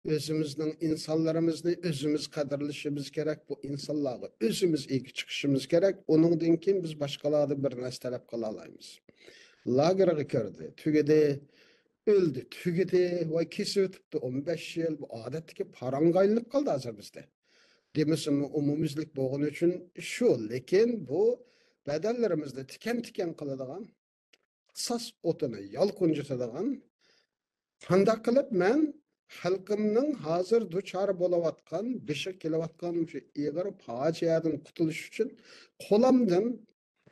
ئۆزىمىزنىڭ ئىنسانلىرىمىزنى ئۆزىمىز قەدىرلىشىمىز كېرەك. بۇ ئىنسانلارغا ئۆزىمىز ئىگە چىقىشىمىز كېرەك. ئۇنىڭدىن كېيىن بىز باشقىلاردىن بىر نەرسە تەلەپ قىلالايمىز. لاگېرغا كىردى، تۈگىدى، ئۆلدى، تۈگىدى، ۋاي كېسىۋېتىپتۇ، ئون بەش يىل، بۇ ئادەتتىكى پاراڭغا ئايلىنىپ قالدى ھازىر بىزدە. دېمىسىمۇ ئومۇميۈزلۈك بولغىنى ئۈچۈن شۇ، لېكىن بۇ بەدەنلىرىمىزدە تىكەن-تىكەن قىلىدىغان، قىساس ئوتىنى يالقۇنجىتىدىغان، قانداق قىلىپ مەن خەلقىمنىڭ ھازىر دۇچار بولۇۋاتقان، بېشىغا كېلىۋاتقان مۇشۇ ئېغىر پاجىئەدىن قۇتۇلۇش ئۈچۈن قولۇمدىن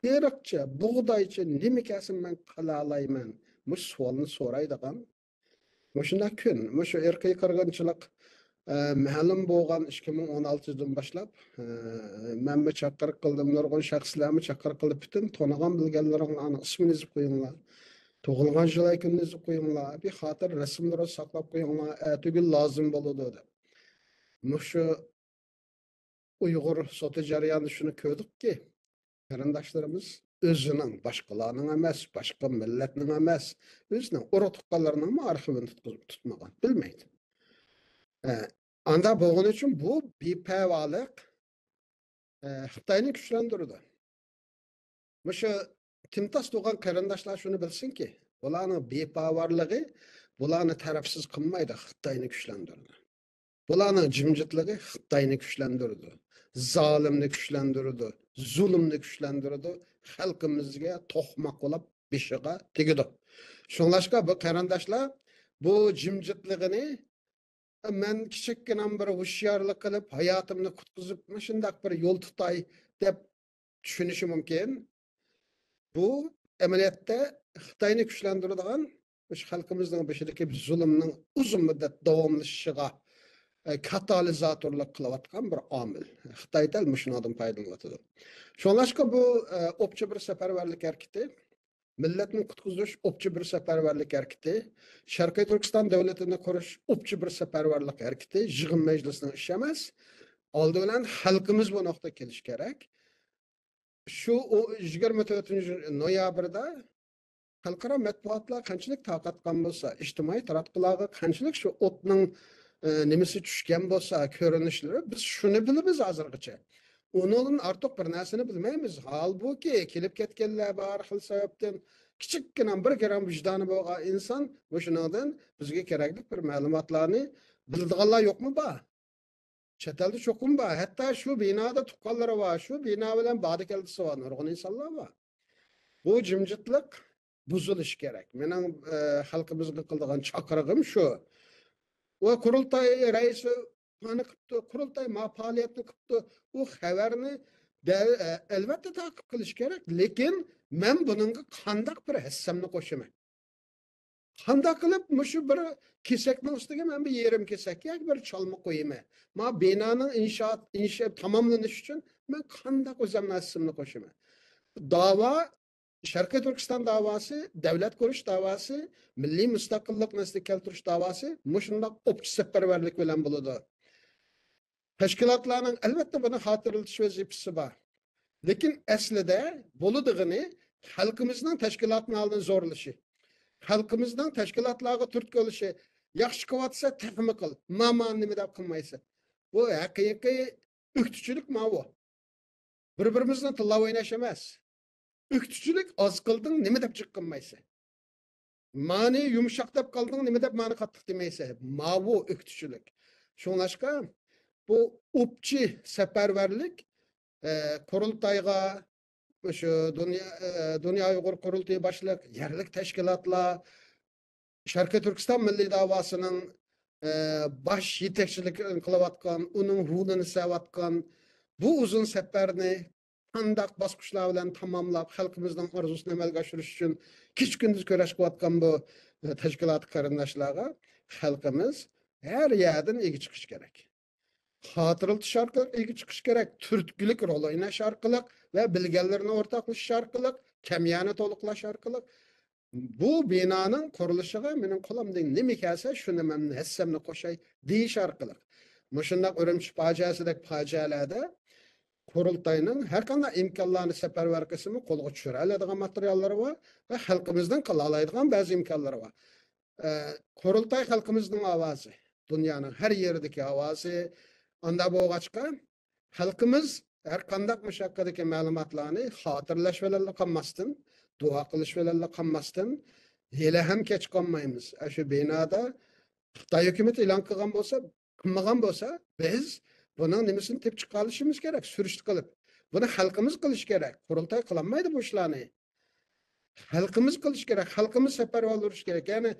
تېرىقچە، بۇغدايچە نېمە كەلسە مەن قىلالايمەن؟ مۇشۇ سوئالنى سورايدىغان، مۇشۇنداق كۈن، مۇشۇ ئىرقىي قىرغىنچىلىق، ئە، مەلۇم بولغان ئىككى مىڭ ئون ئالتىدىن باشلاپ، ئە، مەنمۇ چاقىرىق قىلدىم، نۇرغۇن شەخسلەرمۇ چاقىرىق قىلدى، پۈتۈن تونۇغان بىلگەنلىرىڭلارنىڭ ئىسمىنى يېزىپ قويۇڭلار، تۇغۇلغان يىل ئاي كۈنىنى يېزىپ قويۇڭلار، بىر خاتىرە رەسىملىرىنى ساقلاپ قويۇڭلار، ئەتىگۈن لازىم بولىدۇ دەپ. مۇشۇ ئۇيغۇر سوتى جەريانىدا شۇنى كۆردۇقكى، قېرىنداشلىرىمىز ئۆزىنىڭ، باشقىلارنىڭ ئەمەس، باشقا مىللەتنىڭ ئەمەس، ئۆزىنىڭ ئۇرۇق-تۇغقانلىرىنىڭمۇ ئارخىۋىنى تۇتقۇزۇپ تۇتمىغان، بىلمەيدۇ. ئە، ئانداق بولغىنى ئۈچۈن بۇ بىپەۋالىق، ئە، خىتاينى كۈچلەندۈرىدۇ. مۇشۇ تىمتاس تۇغان قېرىنداشلار شۇنى بىلسۇنكى، بۇلارنىڭ بىپەرۋالىقى بۇلارنى تەرەپسىز قىلمايدۇ، خىتاينى كۈچلەندۈرىدۇ. بۇلارنىڭ جىمجىتلىقى خىتاينى كۈچلەندۈرىدۇ، زالىمنى كۈچلەندۈرىدۇ، زۇلۇمنى كۈچلەندۈرىدۇ، خەلقىمىزگە توقماق بولاپ بېشىغا تېگىدۇ. شۇڭلاشقا بۇ قېرىنداشلار بۇ جىمجىتلىقىنى مەن كىچىككىنە بىر ھوشيارلىق قىلىپ، ھاياتىمنى قۇتقۇزۇپ، مۇشۇنداق بىر يول تۇتاي دەپ چۈشىنىشى مۇمكىن. بۇ ئەمەلىيەتتە خىتاينى كۈچلەندۈرىدىغان، مۇشۇ خەلقىمىزنىڭ بېشىدىكى زۇلۇمنىڭ ئۇزۇن مۇددەت داۋاملىشىشىغا، ئە، كاتالىزاتورلۇق قىلىۋاتقان بىر ئامىل. خىتاي دەل مۇشۇنىڭدىن پايدىلىنىۋاتىدۇ. شۇڭلاشقا بۇ، ئە، ئوپچە بىر سەپەرۋەرلىك ھەرىكىتى، مىللەتنى قۇتقۇزۇش ئوپچە بىر سەپەرۋەرلىك ھەرىكىتى، شەرقىي تۈركىستان دۆلىتىنى قۇرۇش ئوپچە بىر سەپەرۋەرلىك ھەرىكىتى، يىغىن مەجلىسىنىڭ ئىشى ئەمەس. ئالدى بىلەن خەلقىمىز بۇ نۇقتىغا كېلىشى كېرەك. شۇ ئو-، يىگىرمە تۆتىنچى نويابىردا خەلقئارا مەتبۇئاتلار قانچىلىك تارقاتقان بولسا، ئىجتىمائىي تاراتقۇلارغا قانچىلىك شۇ ئوتنىڭ، ئە، نېمىسى چۈشكەن بولسا، كۆرۈنۈشلىرى، بىز شۇنى بىلىمىز ھازىرغىچە. ئۇنىڭدىن ئارتۇق بىر نەرسىنى بىلمەيمىز. ھالبۇكى، كېلىپ كەتكەنلەر بار، خىل سەۋەبتىن كىچىككىنە بىر گرام ۋىجدانى بولغان ئىنسان مۇشۇنىڭدىن بىزگە كېرەكلىك بىر مەلۇماتلارنى بىلىدىغانلار يوقمۇ بار؟ چەت ئەلدە چوقۇم بار. ھەتتا شۇ بىنادا تۇغقانلىرى بار، شۇ بىنا بىلەن باردى-كەلدىسى بار نۇرغۇن ئىنسانلار بار. بۇ جىمجىتلىق بۇزۇلۇشى كېرەك. مېنىڭ، ئە، خەلقىمىزگە قىلىدىغان چاقىرىقىم شۇ. ۋە قۇرۇلتاي رەئىسى مانا قىپتۇ، قۇرۇلتاي ما پائالىيەتنى قىپتۇ. ئۇ خەۋەرنى دە-، ئە، ئەلۋەتتە تاقىپ قىلىش كېرەك، لېكىن مەن بۇنىڭغا قانداق بىر ھەسسەمنى قوشىمەن؟ قانداق قىلىپ مۇشۇ بىر كېسەكنىڭ ئۈستىگە مەن بىر يېرىم كېسەك ياكى بىر چالما قويىمەن؟ ما بىنانىڭ ئىنشائات، ئىنشا-، تاماملىنىشى ئۈچۈن مەن قانداق ئۆزۈمنىڭ ھەسسەمنى قوشىمەن؟ داۋا، شەرقىي تۈركىستان داۋاسى، دۆلەت قۇرۇش داۋاسى، مىللىي مۇستەقىللىق نەسلىگە كەلتۈرۈش داۋاسى مۇشۇنداق ئوپچە سەپەرۋەرلىك بىلەن بولىدۇ. تەشكىلاتلارنىڭ ئەلۋەتتە بۇنى خاتىرىلىتىش ۋەزىپىسى بار. لېكىن ئەسلىدە بولىدىغىنى خەلقىمىزنىڭ تەشكىلاتنىڭ ئالدىنى زورلىشى. خەلقىمىزنىڭ تەشكىلاتلارغا تۈرتكە بولۇشى، ياخشى قىلىۋاتسا تېخىمۇ قىل، مانا نېمە دەپ قىلمايسەن. بۇ ھەقىقىي ئۆكتىچىلىك ماۋۇ. بىر-بىرىمىزنى تىللاپ ئويناش ئەمەس. ئۆكتىچىلىك ئاز قىلدىڭ، نېمە دەپ جىق قىلمايسەن؟ مانى يۇمشاق دەپ قالدىڭ، نېمە دەپ مانى قاتتىق دېمەيسەن؟ ماۋۇ ئۆكتىچىلىك. شۇڭلاشقا بۇ ئوپچى سەپەرۋەرلىك، ئە، قۇرۇلتايغا، شۇ دۇنيا، ئە، دۇنيا ئۇيغۇر قۇرۇلتىيى باشلىق يەرلىك تەشكىلاتلار، شەرقىي تۈركىستان مىللىي داۋاسىنىڭ، ئە، باش يېتەكچىلىك قىلىۋاتقان، ئۇنىڭ ھۇلىنى سەۋاتقان بۇ ئۇزۇن سەپەرنى قانداق باسقۇچلار بىلەن تاماملاپ، خەلقىمىزنىڭ ئارزۇسىنى ئەمەلگە ئاشۇرۇش ئۈچۈن كېچە-كۈندۈز كۈرەش قىلىۋاتقان بۇ، ئە، تەشكىلاتى قېرىنداشلارغا خەلقىمىز ھەر يەردىن ئىگە چىقىشى كېرەك. خاتىرىلىتىش ئارقىلىق ئىگە چىقىش كېرەك، تۈرتكىلىك رول ئويناش ئارقىلىق ۋە بىلگەنلىرىنى ئورتاقلىشىش ئارقىلىق، كەمىيەنى تولۇقلاش ئارقىلىق، بۇ بىنانىڭ قۇرۇلۇشىغا مېنىڭ قولۇمدىن نېمە كەلسە، شۇنى مەن ھەسسەمنى قوشاي دېيىش ئارقىلىق، مۇشۇنداق ئۈرۈمچى پاجىئەسىدەك پاجىئەلەردە قۇرۇلتاينىڭ ھەر قانداق ئىمكانلارنى سەپەرۋەر قىلسىمۇ قولغا چۈشۈرەلەيدىغان ماتېرىياللىرى بار ۋە خەلقىمىزنىڭ قىلالايدىغان بەزى ئىمكانلىرى بار. ئە، قۇرۇلتاي خەلقىمىزنىڭ ئاۋازى، دۇنيانىڭ ھەر يېرىدىكى ئاۋازى. ئاندا بولغاچقا، خەلقىمىز ھەر قانداق مۇشۇ ھەققىدىكى مەلۇماتلارنى خاتىرىلەش بىلەنلا قالماستىن، دۇئا قىلىش بىلەنلا قالماستىن، ھېلىھەم كەچ قالمايمىز. ئە، شۇ بىنادا خىتاي ھۆكۈمىتى ئېلان قىلغان بولسا، قىلمىغان بولسا، بىز بۇنىڭ نېمىسىنى تېپىپ چىقالىشىمىز كېرەك، سۈرۈشتە قىلىپ. بۇنى خەلقىمىز قىلىشى كېرەك. قۇرۇلتاي قىلالمايدۇ بۇ ئىشلارنى. خەلقىمىز قىلىشى كېرەك، خەلقىمىز سەپەرۋەر بولۇشى كېرەك. يەنى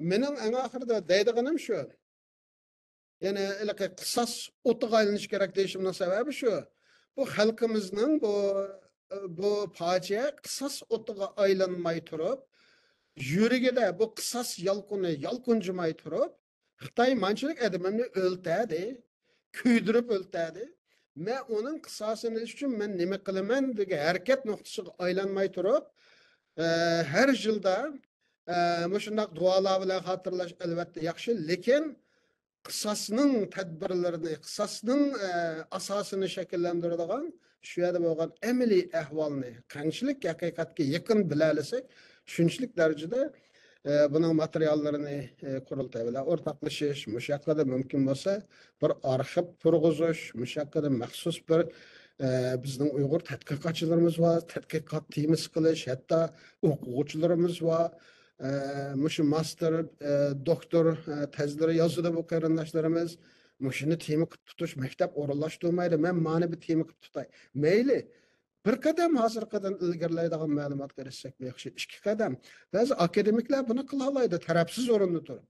مېنىڭ ئەڭ ئاخىرىدا دەيدىغىنىم شۇ. يەنى ھېلىقى قىساس ئوتىغا ئايلىنىشى كېرەك دېيىشىمنىڭ سەۋەبى شۇ. بۇ خەلقىمىزنىڭ بۇ، بۇ پاجىئە قىساس ئوتىغا ئايلانماي تۇرۇپ، يۈرىكىدە بۇ قىساس يالقۇنى يالقۇنجىماي تۇرۇپ، خىتاي مانچىلىك ئادىمىمنى ئۆلتەدى، كۆيدۈرۈپ ئۆلتەدى. مەن ئۇنىڭ قىساسىنى ئېلىش ئۈچۈن مەن نېمە قىلىمەن دېگەن ھەرىكەت نۇقتىسىغا ئايلانماي تۇرۇپ، ئە، ھەر يىلدا، ئە، مۇشۇنداق دۇئالار بىلەن خاتىرىلەش ئەلۋەتتە ياخشى، لېكىن قىساسنىڭ تەدبىرلىرىنى، قىساسنىڭ، ئە، ئاساسىنى شەكىللەندۈرىدىغان شۇ يەردە بولغان ئەمەلىي ئەھۋالنى قانچىلىك ھەقىقەتكە يېقىن بىلەلىسەك، شۇنچىلىك دەرىجىدە، ئە، بۇنىڭ ماتېرىياللىرىنى، ئە، قۇرۇلتاي بىلەن ئورتاقلىشىش، مۇشۇ ھەققىدە مۇمكىن بولسا بىر ئارخىپ تۇرغۇزۇش، مۇشۇ ھەققىدە مەخسۇس بىر، ئە، بىزنىڭ ئۇيغۇر تەتقىقاتچىلىرىمىز بار، تەتقىقات تېمىسى قىلىش، ھەتتا ئوقۇغۇچىلىرىمىز بار. ئە، مۇشۇ ماستېر، ئە، دوكتور، ئە، تېزلىرى يازىدۇ بۇ قېرىنداشلىرىمىز. مۇشۇنى تېما قىلىپ تۇتۇش، مەكتەپ ئورۇنلاشتۇرمايدۇ. مەن مانا بىر تېما قىلىپ تۇتاي. مەيلى، بىر قەدەم ھازىرقىدىن ئىلگىرىلەيدىغان مەلۇماتقا ئېرىشسەكمۇ ياخشى، ئىككى قەدەم. بەزى ئاكادېمىكلار بۇنى قىلالايدۇ، تەرەپسىز ئورۇندا تۇرۇپ.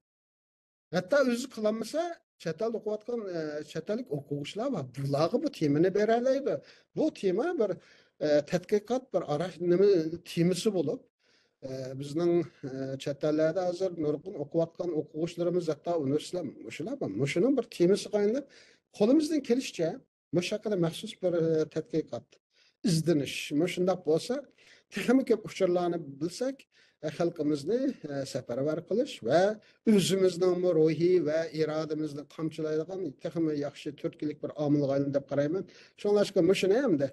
ھەتتا ئۆزى قىلالمىسا، چەت ئەلدە ئوقۇۋاتقان، ئە، چەت ئەللىك ئوقۇغۇچىلار بار. بۇلارغا بۇ تېمىنى بېرەلەيدۇ. بۇ تېما بىر، ئە، تەتقىقات، بىر ئاراش-، نېمە، تېمىسى بولۇپ، ئە، بىزنىڭ، ئە، چەت ئەللەردە ھازىر نۇرغۇن ئوقۇۋاتقان ئوقۇغۇچىلىرىمىز، ھەتتا ئۇنىۋېرسىتېتلار، مۇشۇلار بار. مۇشۇنىڭ بىر تېمىسىغا ئايلىنىپ، قولىمىزدىن كېلىشىچە مۇشۇ ھەققىدە مەخسۇس بىر، ئە، تەتقىقات، ئىزدىنىش، مۇشۇنداق بولسا، تېخىمۇ كۆپ ئۇچۇرلارنى بىلسەك، ئە، خەلقىمىزنى، ئە، سەپەرۋەر قىلىش ۋە ئۆزىمىزنىڭمۇ روھى ۋە ئىرادىمىزنى قامچىلايدىغان تېخىمۇ ياخشى تۈرتكىلىك بىر ئامىلغا ئايلىنىدۇ دەپ قارايمەن. شۇڭلاشقا مۇشۇنى ھەمدە،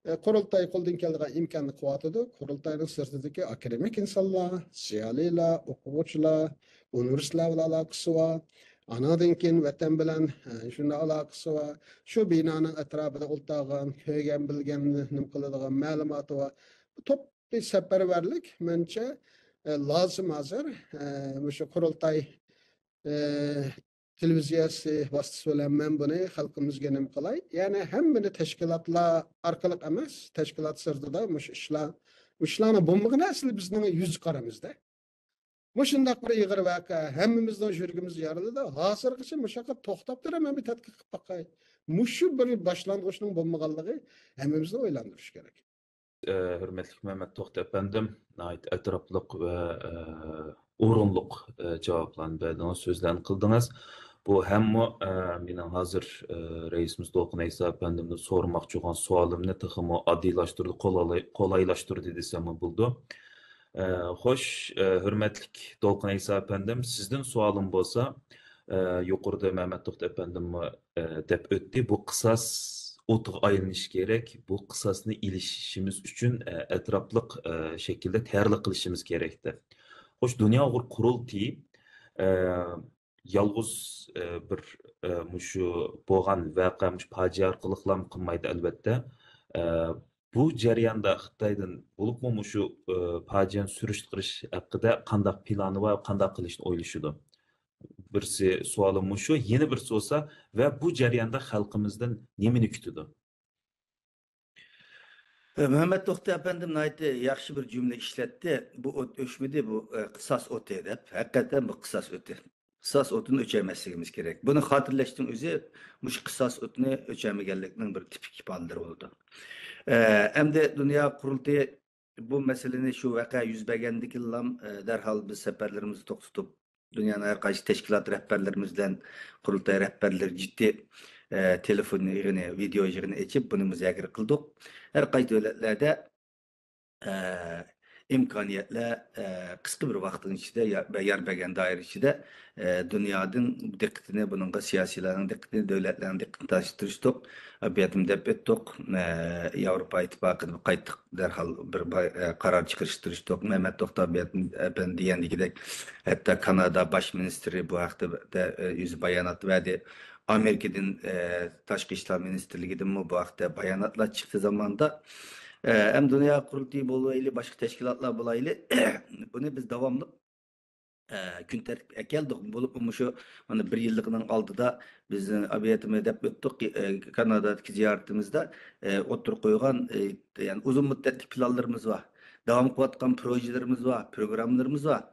ئە، قۇرۇلتاي قولىدىن كېلىدىغان ئىمكاننى قىلىۋاتىدۇ. قۇرۇلتاينىڭ سىرتىدىكى ئاكادېمىك ئىنسانلار، زىيالىيلار، ئوقۇغۇچىلار، ئۇنىۋېرسىتېتلار بىلەن ئالاقىسى بار. ئانىڭدىن كېيىن ۋەتەن بىلەن، ئە، شۇنداق ئالاقىسى بار. شۇ بىنانىڭ ئەتراپىدا ئولتۇرغان، كۆرگەن، بىلگەن، نېمە قىلىدىغان مەلۇماتى بار. بۇ توپ بىر سەپەرۋەرلىك، مەنچە، ئە، لازىم ھازىر. ئە، مۇشۇ قۇرۇلتاي، ئە، تېلېۋىزىيەسى ۋاسىتىسى بىلەن مەن بۇنى خەلقىمىزگە نېمە قىلاي؟ يەنى ھەممىنى تەشكىلاتلار ئارقىلىق ئەمەس، تەشكىلات سىرتىدا مۇشۇ ئىشلار، مۇشۇ ئىشلارنىڭ بولمىغىنى ئەسلى بىزنىڭ يۈز قارىمىزدا. مۇشۇنداق بىر ئېغىر ۋەقە ھەممىمىزنىڭ يۈرىكىمىزنى يارىلىدى. ھازىرغىچە مۇشۇ يەردە توختاپ تۇرۇپ، مەن بىر تەتقىق قىلىپ باقاي. مۇشۇ بىر باشلانغۇچنىڭ بولمىغانلىقى ھەممىمىزنى ئويلاندۇرۇشى كېرەك. ئە، ھۆرمەتلىك مەمەت توختى ئەپەندىم، ناھايىتى ئەتراپلىق ۋە، ئە، ئورۇنلۇق، ئە، جاۋابلارنى بەردىڭىز، سۆزلەرنى قىلدىڭىز. بۇ ھەممۇ، ئە، مېنىڭ ھازىر، ئە، رەئىسىمىز دولقۇن ئەيسا ئەپەندىمدىن سورىماقچى بولغان سوئالىمنى تېخىمۇ ئاددىيلاشتۇردى، قولالاي-، قولايلاشتۇردى دېسەممۇ بولىدۇ. ئە، خوش، ئە، ھۆرمەتلىك دولقۇن ئەيسا ئەپەندىم، سىزدىن سوئالىم بولسا، ئە، يۇقىرىدا مەمەت توختى ئەپەندىممۇ، ئە، دەپ ئۆتتى. بۇ قىساس ئوتىغا ئايلىنىشى كېرەك. بۇ قىساسنى ئېلىشىمىز ئۈچۈن، ئە، ئەتراپلىق، ئە، شەكىلدە تەييارلىق قىلىشىمىز كېرەك دەپ. خوش، دۇنيا ئۇيغۇر قۇرۇلتىيى، ئە، يالغۇز، ئە، بىر، ئە، مۇشۇ بولغان ۋەقە، مۇشۇ پاجىئە ئارقىلىقلا قىلمايدۇ، ئەلۋەتتە. ئە، بۇ جەرياندا خىتايدىن بولۇپمۇ مۇشۇ، ئى، پاجىئەنى سۈرۈشتە قىلىش ھەققىدە قانداق پىلانى ۋە قانداق قىلىشنى ئويلىشىدۇ؟ بىرسى سوئالىم مۇشۇ. يەنە بىرسى بولسا، ۋە بۇ جەرياندا خەلقىمىزدىن نېمىنى كۈتىدۇ؟ مەمەت توختى ئەپەندىم ناھايىتى ياخشى بىر جۈملە ئىشلەتتى. بۇ ئوت ئۆچمىدى، بۇ، ئە، قىساس ئوتى دەپ. ھەقىقەتەن بۇ قىساس ئوتى. قىساس ئوتىنى ئۆچۈرمەسلىكىمىز كېرەك. بۇنى خاتىرىلەشنىڭ ئۆزى مۇشۇ قىساس ئوتىنى ئۆچۈرمىگەنلىكنىڭ بىر تىپىك ئىپادىلىرى بولىدۇ. ئە، ئەمدى دۇنيا قۇرۇلتىيى بۇ مەسىلىنى، شۇ ۋەقە يۈز بەرگەندىكىنلا، ئە، دەرھال بىز سەپەرلىرىمىزنى توختىتىپ، دۇنيانىڭ ھەر قايسى تەشكىلات رەھبەرلىرىمىز بىلەن، قۇرۇلتاي رەھبەرلىرى جىددىي، ئە، تېلېفون يىغىنى، ۋىدېو يىغىنى ئېچىپ، بۇنى مۇزاكىرە قىلدۇق. ھەر قايسى دۆلەتلەردە، ئە، ئىمكانىيەتلەر، ئە، قىسقا بىر ۋاقىتنىڭ ئىچىدە، يا-، يار بەرگەن دائىرە ئىچىدە، ئە، دۇنيادىن دىققىتىنى، بۇنىڭغا سىياسىيلارنىڭ دىققىتىنى، دۆلەتلەرنىڭ دىققىتىنى تارتىشتۇرۇشتۇق. ئەمدى دەپ ئۆتتۇق. ئە، ياۋروپا ئىتتىپاقىدىن قايتتۇق، دەرھال بىر با-، ئە، قارار چىقىرىشتۇرۇشتۇق. مەمەت توختى ئەپەندى دېگەندىكىدەك، ھەتتا كانادا باش مىنىستىرى بۇ ھەقتە، ئە، ئۆزى بايانات بەردى. ئامېرىكىدىن، ئە، تاشقى ئىشلار مىنىستىرلىكىدىنمۇ بۇ ھەقتە باياناتلار چىقتى زاماندا. ئە، ئەمدى دۇنيا قۇرۇلتىيى بولايلى، باشقا تەشكىلاتلار بولايلى، بۇنى بىز داۋاملىق ئە، كۈن تەرتىپكە ئەكەلدۇق. بولۇپمۇ مۇشۇ مانا بىر يىللىقنىڭ ئالدىدا بىز، ئە، ئابىيەتىمە دەپ ئۆتتۇق، ئە، كانادادىكى زىيارىتىمىزدە، ئە، ئوتتۇرىغا قويغان، ئە، يەنى ئۇزۇن مۇددەتلىك پىلانلىرىمىز بار. داۋام قىلىۋاتقان پروژىلىرىمىز بار، پروگراممىلىرىمىز بار.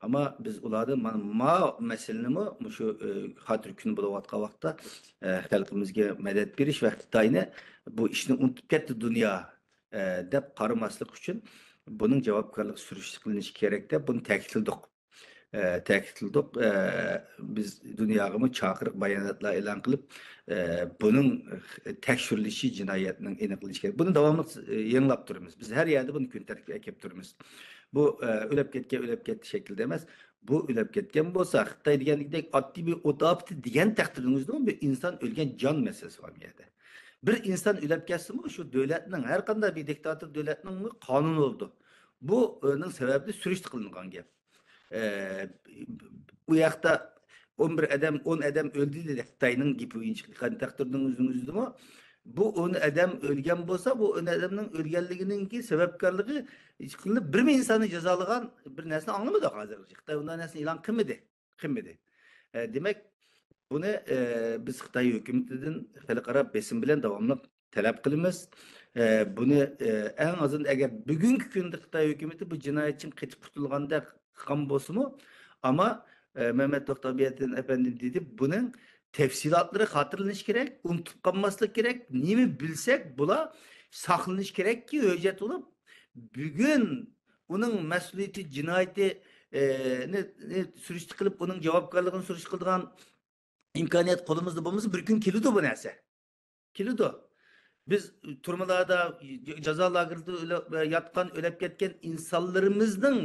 ئەمما بىز ئۇلاردىن مانا ما مەسىلىنىمۇ مۇشۇ، ئە، خاتىرە كۈنى بولۇۋاتقان ۋاقىتتا، ئە، خەلقىمىزگە مەدەت بېرىش ۋە خىتاينى بۇ ئىشنى ئۇنتۇپ كەتتى دۇنيا، ئە، دەپ قارىماسلىق ئۈچۈن بۇنىڭ جاۋابكارلىقى سۈرۈشتە قىلىنىشى كېرەك دەپ بۇنى تەكىتلىدۇق. ئە، تەكىتلىدۇق. ئە، بىز دۇنياغىمۇ چاقىرىق باياناتلار ئېلان قىلىپ، ئە، بۇنىڭ تەكشۈرۈلۈشى، جىنايەتنىڭ ئېنىقلىنىشى كېرەك. بۇنى داۋاملىق، ئە، يېڭىلاپ تۇرىمىز. بىز ھەر يەردە بۇنى كۈن تەرتىپكە ئەكەپ تۇرىمىز. بۇ، ئە، ئۆلۈپ كەتكەن، ئۆلۈپ كەتتى شەكلىدە ئەمەس. بۇ ئۆلۈپ كەتكەن بولسا، خىتاي دېگەندىكىدەك ئاددىي بىر ئوت ئاپىتى دېگەن تەقدىردىن ئۆزىدىمۇ بىر ئىنسان ئۆلگەن جان مەسىلىسى بار بۇ يەردە. بىر ئىنسان ئۆلۈپ كەتسىمۇ، شۇ دۆلەتنىڭ، ھەر قانداق بىر دىكتاتور دۆلەتنىڭمۇ قانۇنى بولىدۇ. بۇ، ئە، نىڭ سەۋەبىدىن سۈرۈشتە قىلىنغان گەپ. ئە، ئۇ ياقتا ئون بىر ئادەم، ئون ئادەم ئۆلدى دېدى خىتاينىڭ گېپى بويىچە قىلغان تەقدىردىن ئۆزىنىڭ ئۆزىدىمۇ. بۇ ئون ئادەم ئۆلگەن بولسا، بۇ ئون ئادەمنىڭ ئۆلگەنلىكىنىڭكى سەۋەبكارلىقى ھېچقانداق بىرمۇ ئىنساننى جازالىغان بىر نەرسىنى ئاڭلىمىدۇق ھازىرغىچە. خىتاي ئۇنداق نەرسىنى ئېلان قىلمىدى. قىلمىدى. ئە، دېمەك، بۇنى، ئە، بىز خىتاي ھۆكۈمىتىدىن خەلقئارا بېسىم بىلەن داۋاملىق تەلەپ قىلىمىز. ئە، بۇنى، ئە، ئەڭ ئازىندا ئەگەر بۈگۈنكى كۈندە خىتاي ھۆكۈمىتى بۇ جىنايەتچىنى قېچىپ قۇتۇلغاندەك قىلغان بولسىمۇ، ئەمما، ئە، مەمەت توختى ئابىيەتىن ئەپەندى دېدى، بۇنىڭ تەپسىلاتلىرى خاتىرىلىنىشى كېرەك، ئۇنتۇپ قالماسلىق كېرەك، نېمە بىلسەك، بۇلار ساقلىنىشى كېرەككى، ھۆججەت بولۇپ، بۈگۈن ئۇنىڭ مەسئۇلىيىتى، جىنايىتى، ئە، نى، نى سۈرۈشتە قىلىپ، ئۇنىڭ جاۋابكارلىقىنى سۈرۈشتە قىلىدىغان ئىمكانىيەت قولىمىزدا بولمىسا، بىر كۈن كېلىدۇ بۇ نەرسە. كېلىدۇ. بىز تۈرمىلەردە، جازا لاگېرلىرىدا ئۆلۈپ، ياتقان، ئۆلۈپ كەتكەن ئىنسانلىرىمىزنىڭ،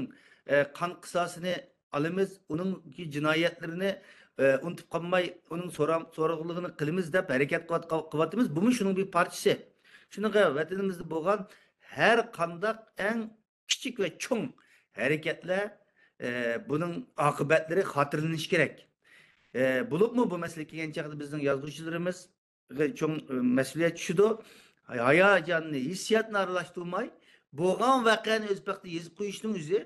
ئە، قان قىساسىنى ئالىمىز، ئۇنىڭ جىنايەتلىرىنى، ئە، ئۇنتۇپ قالماي، ئۇنىڭ سورا-، سورىغىلىغىنى قىلىمىز دەپ ھەرىكەت قىلىۋات-، قىلىۋاتىمىز. بۇمۇ شۇنىڭ بىر پارچىسى. شۇنىڭغا ۋەتىنىمىزدە بولغان ھەر قانداق ئەڭ كىچىك ۋە چوڭ ھەرىكەتلەر، ئە، بۇنىڭ ئاقىۋەتلىرى خاتىرىلىنىشى كېرەك. ئە، بولۇپمۇ بۇ مەسىلە كەلگەن چاغدا بىزنىڭ يازغۇچىلىرىمىزغا چوڭ، ئە، مەسئۇلىيەت چۈشىدۇ. ھاياجاننى، ھېسسىياتنى ئارىلاشتۇرماي، بولغان ۋەقەنى ئۆز ۋاقتىدا يېزىپ قويۇشنىڭ ئۆزى،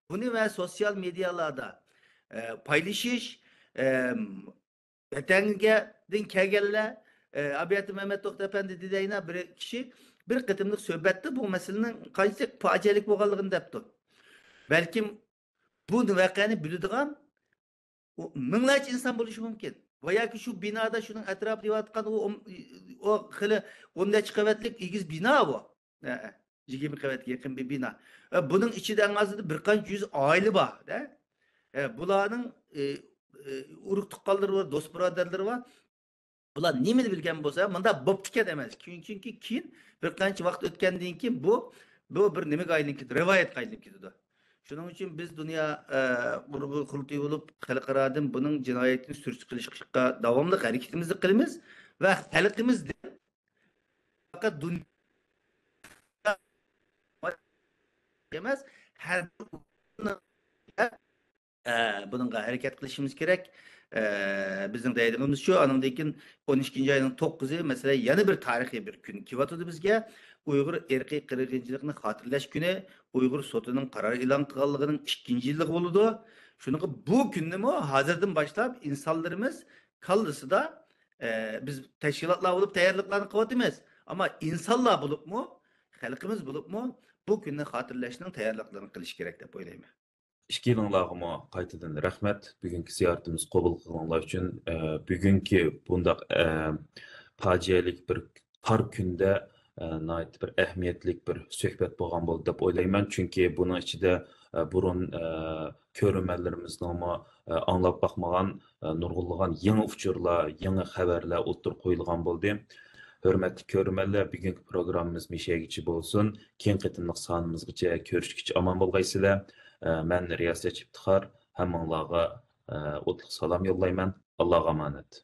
بۇنى ۋە سوتسىيال مېدىيالاردا، ئە، پايلىشىش، ئە، ۋەتەنگە، دىن كەلگەنلەر، ئە، ئابىيەتى مەمەت توختى ئەپەندى دېدەينا بىر كىشى بىر قېتىملىق سۆھبەتتە بۇ مەسىلىنىڭ قانچىلىك پاجىئەلىك بولغانلىقىنى دەپتۇ. بەلكىم بۇ ۋەقەنى بىلىدىغان ئۇ مىڭلارچە ئىنسان بولۇشى مۇمكىن. ۋە ياكى شۇ بىنادا، شۇنىڭ ئەتراپىدا دېيىۋاتقان ئۇ، ئۇ خېلى ئون نەچچە قەۋەتلىك ئېگىز بىنا بۇ. ھە، يىگىرمە قەۋەتكە يېقىن بىر بىنا. ۋە بۇنىڭ ئىچىدە ئەڭ ئازىدا بىر قانچە يۈز ئائىلە بار، دە. ھە، بۇلارنىڭ، ئى، ئى، ئۇرۇق تۇغقانلىرى بار، دوست بۇرادەرلىرى بار. بۇلار نېمىنى بىلگەن بولسا، مۇنداق بوپتىكەن ئەمەس. چۈنكى، چۈنكى كېيىن بىر قانچە ۋاقىت ئۆتكەندىن كېيىن بۇ، بۇ بىر نېمىگە ئايلىنىپ كېتىدۇ، رىۋايەتكە ئايلىنىپ كېتىدۇ. شۇنىڭ ئۈچۈن بىز دۇنيا، ئە، ئۇيغۇر قۇرۇلتىيى بولۇپ، خەلقئارادىن بۇنىڭ جىنايىتىنى سۈرۈشتە قىلىشقا داۋاملىق ھەرىكىتىمىزنى قىلىمىز ۋە خەلقىمىزدىن پەقەت دۇنيا ئەمەس، ھەر بىر ئە، بۇنىڭغا ھەرىكەت قىلىشىمىز كېرەك. ئە، بىزنىڭ دەيدىغىنىمىز شۇ، ئانىڭدىن كېيىن ئون ئىككىنچى ئاينىڭ توققۇزى، مەسىلەن، يەنە بىر تارىخىي بىر كۈن كېلىۋاتىدۇ بىزگە. ئۇيغۇر ئىرقىي قىرغىنچىلىقىنى خاتىرىلەش كۈنى، ئۇيغۇر سوتىنىڭ قارار ئېلان قىلغانلىقىنىڭ ئىككىنچى يىللىقى بولىدۇ. شۇنىڭغا بۇ كۈننىمۇ ھازىردىن باشلاپ ئىنسانلىرىمىز كاللىسىدا، ئە، بىز تەشكىلاتلار بولۇپ تەييارلىقلارنى قىلىۋاتىمىز. ئەمما ئىنسانلار بولۇپمۇ، خەلقىمىز بولۇپمۇ بۇ كۈننى خاتىرىلەشنىڭ تەييارلىقلىرىنى قىلىشى كېرەك دەپ ئويلايمەن. ئىككىيلىڭلارغىمۇ قايتىدىن رەھمەت، بۈگۈنكى زىيارىتىمىزنى قوبۇل قىلغىنىڭلار ئۈچۈن. ئە، بۈگۈنكى بۇنداق، ئە، پاجىئەلىك بىر تار كۈندە، ئە، ناھايىتى بىر ئەھمىيەتلىك بىر سۆھبەت بولغان بولدى دەپ ئويلايمەن. چۈنكى بۇنىڭ ئىچىدە، ئە، بۇرۇن، ئە، كۆرۈرمەنلىرىمىزنىڭمۇ، ئە، ئاڭلاپ باقمىغان، ئە، نۇرغۇنلىغان يېڭى ئۇچۇرلار، يېڭى خەۋەرلەر ئوتتۇرىغا قويۇلغان بولدى. ھۆرمەتلىك كۆرۈرمەنلەر، بۈگۈنكى پروگراممىمىز مۇشۇ يەرگىچە بولسۇن. كېيىنكى قېتىملىق سانىمىزغىچە كۆرۈشكىچە ئامان بولغايسىلەر. ئە، مەن رىياسەتچى ئىپتىخار، ھەممىڭلارغا، ئە، ئوتلۇق سالام يوللايمەن. ئاللاغا ئامانەت.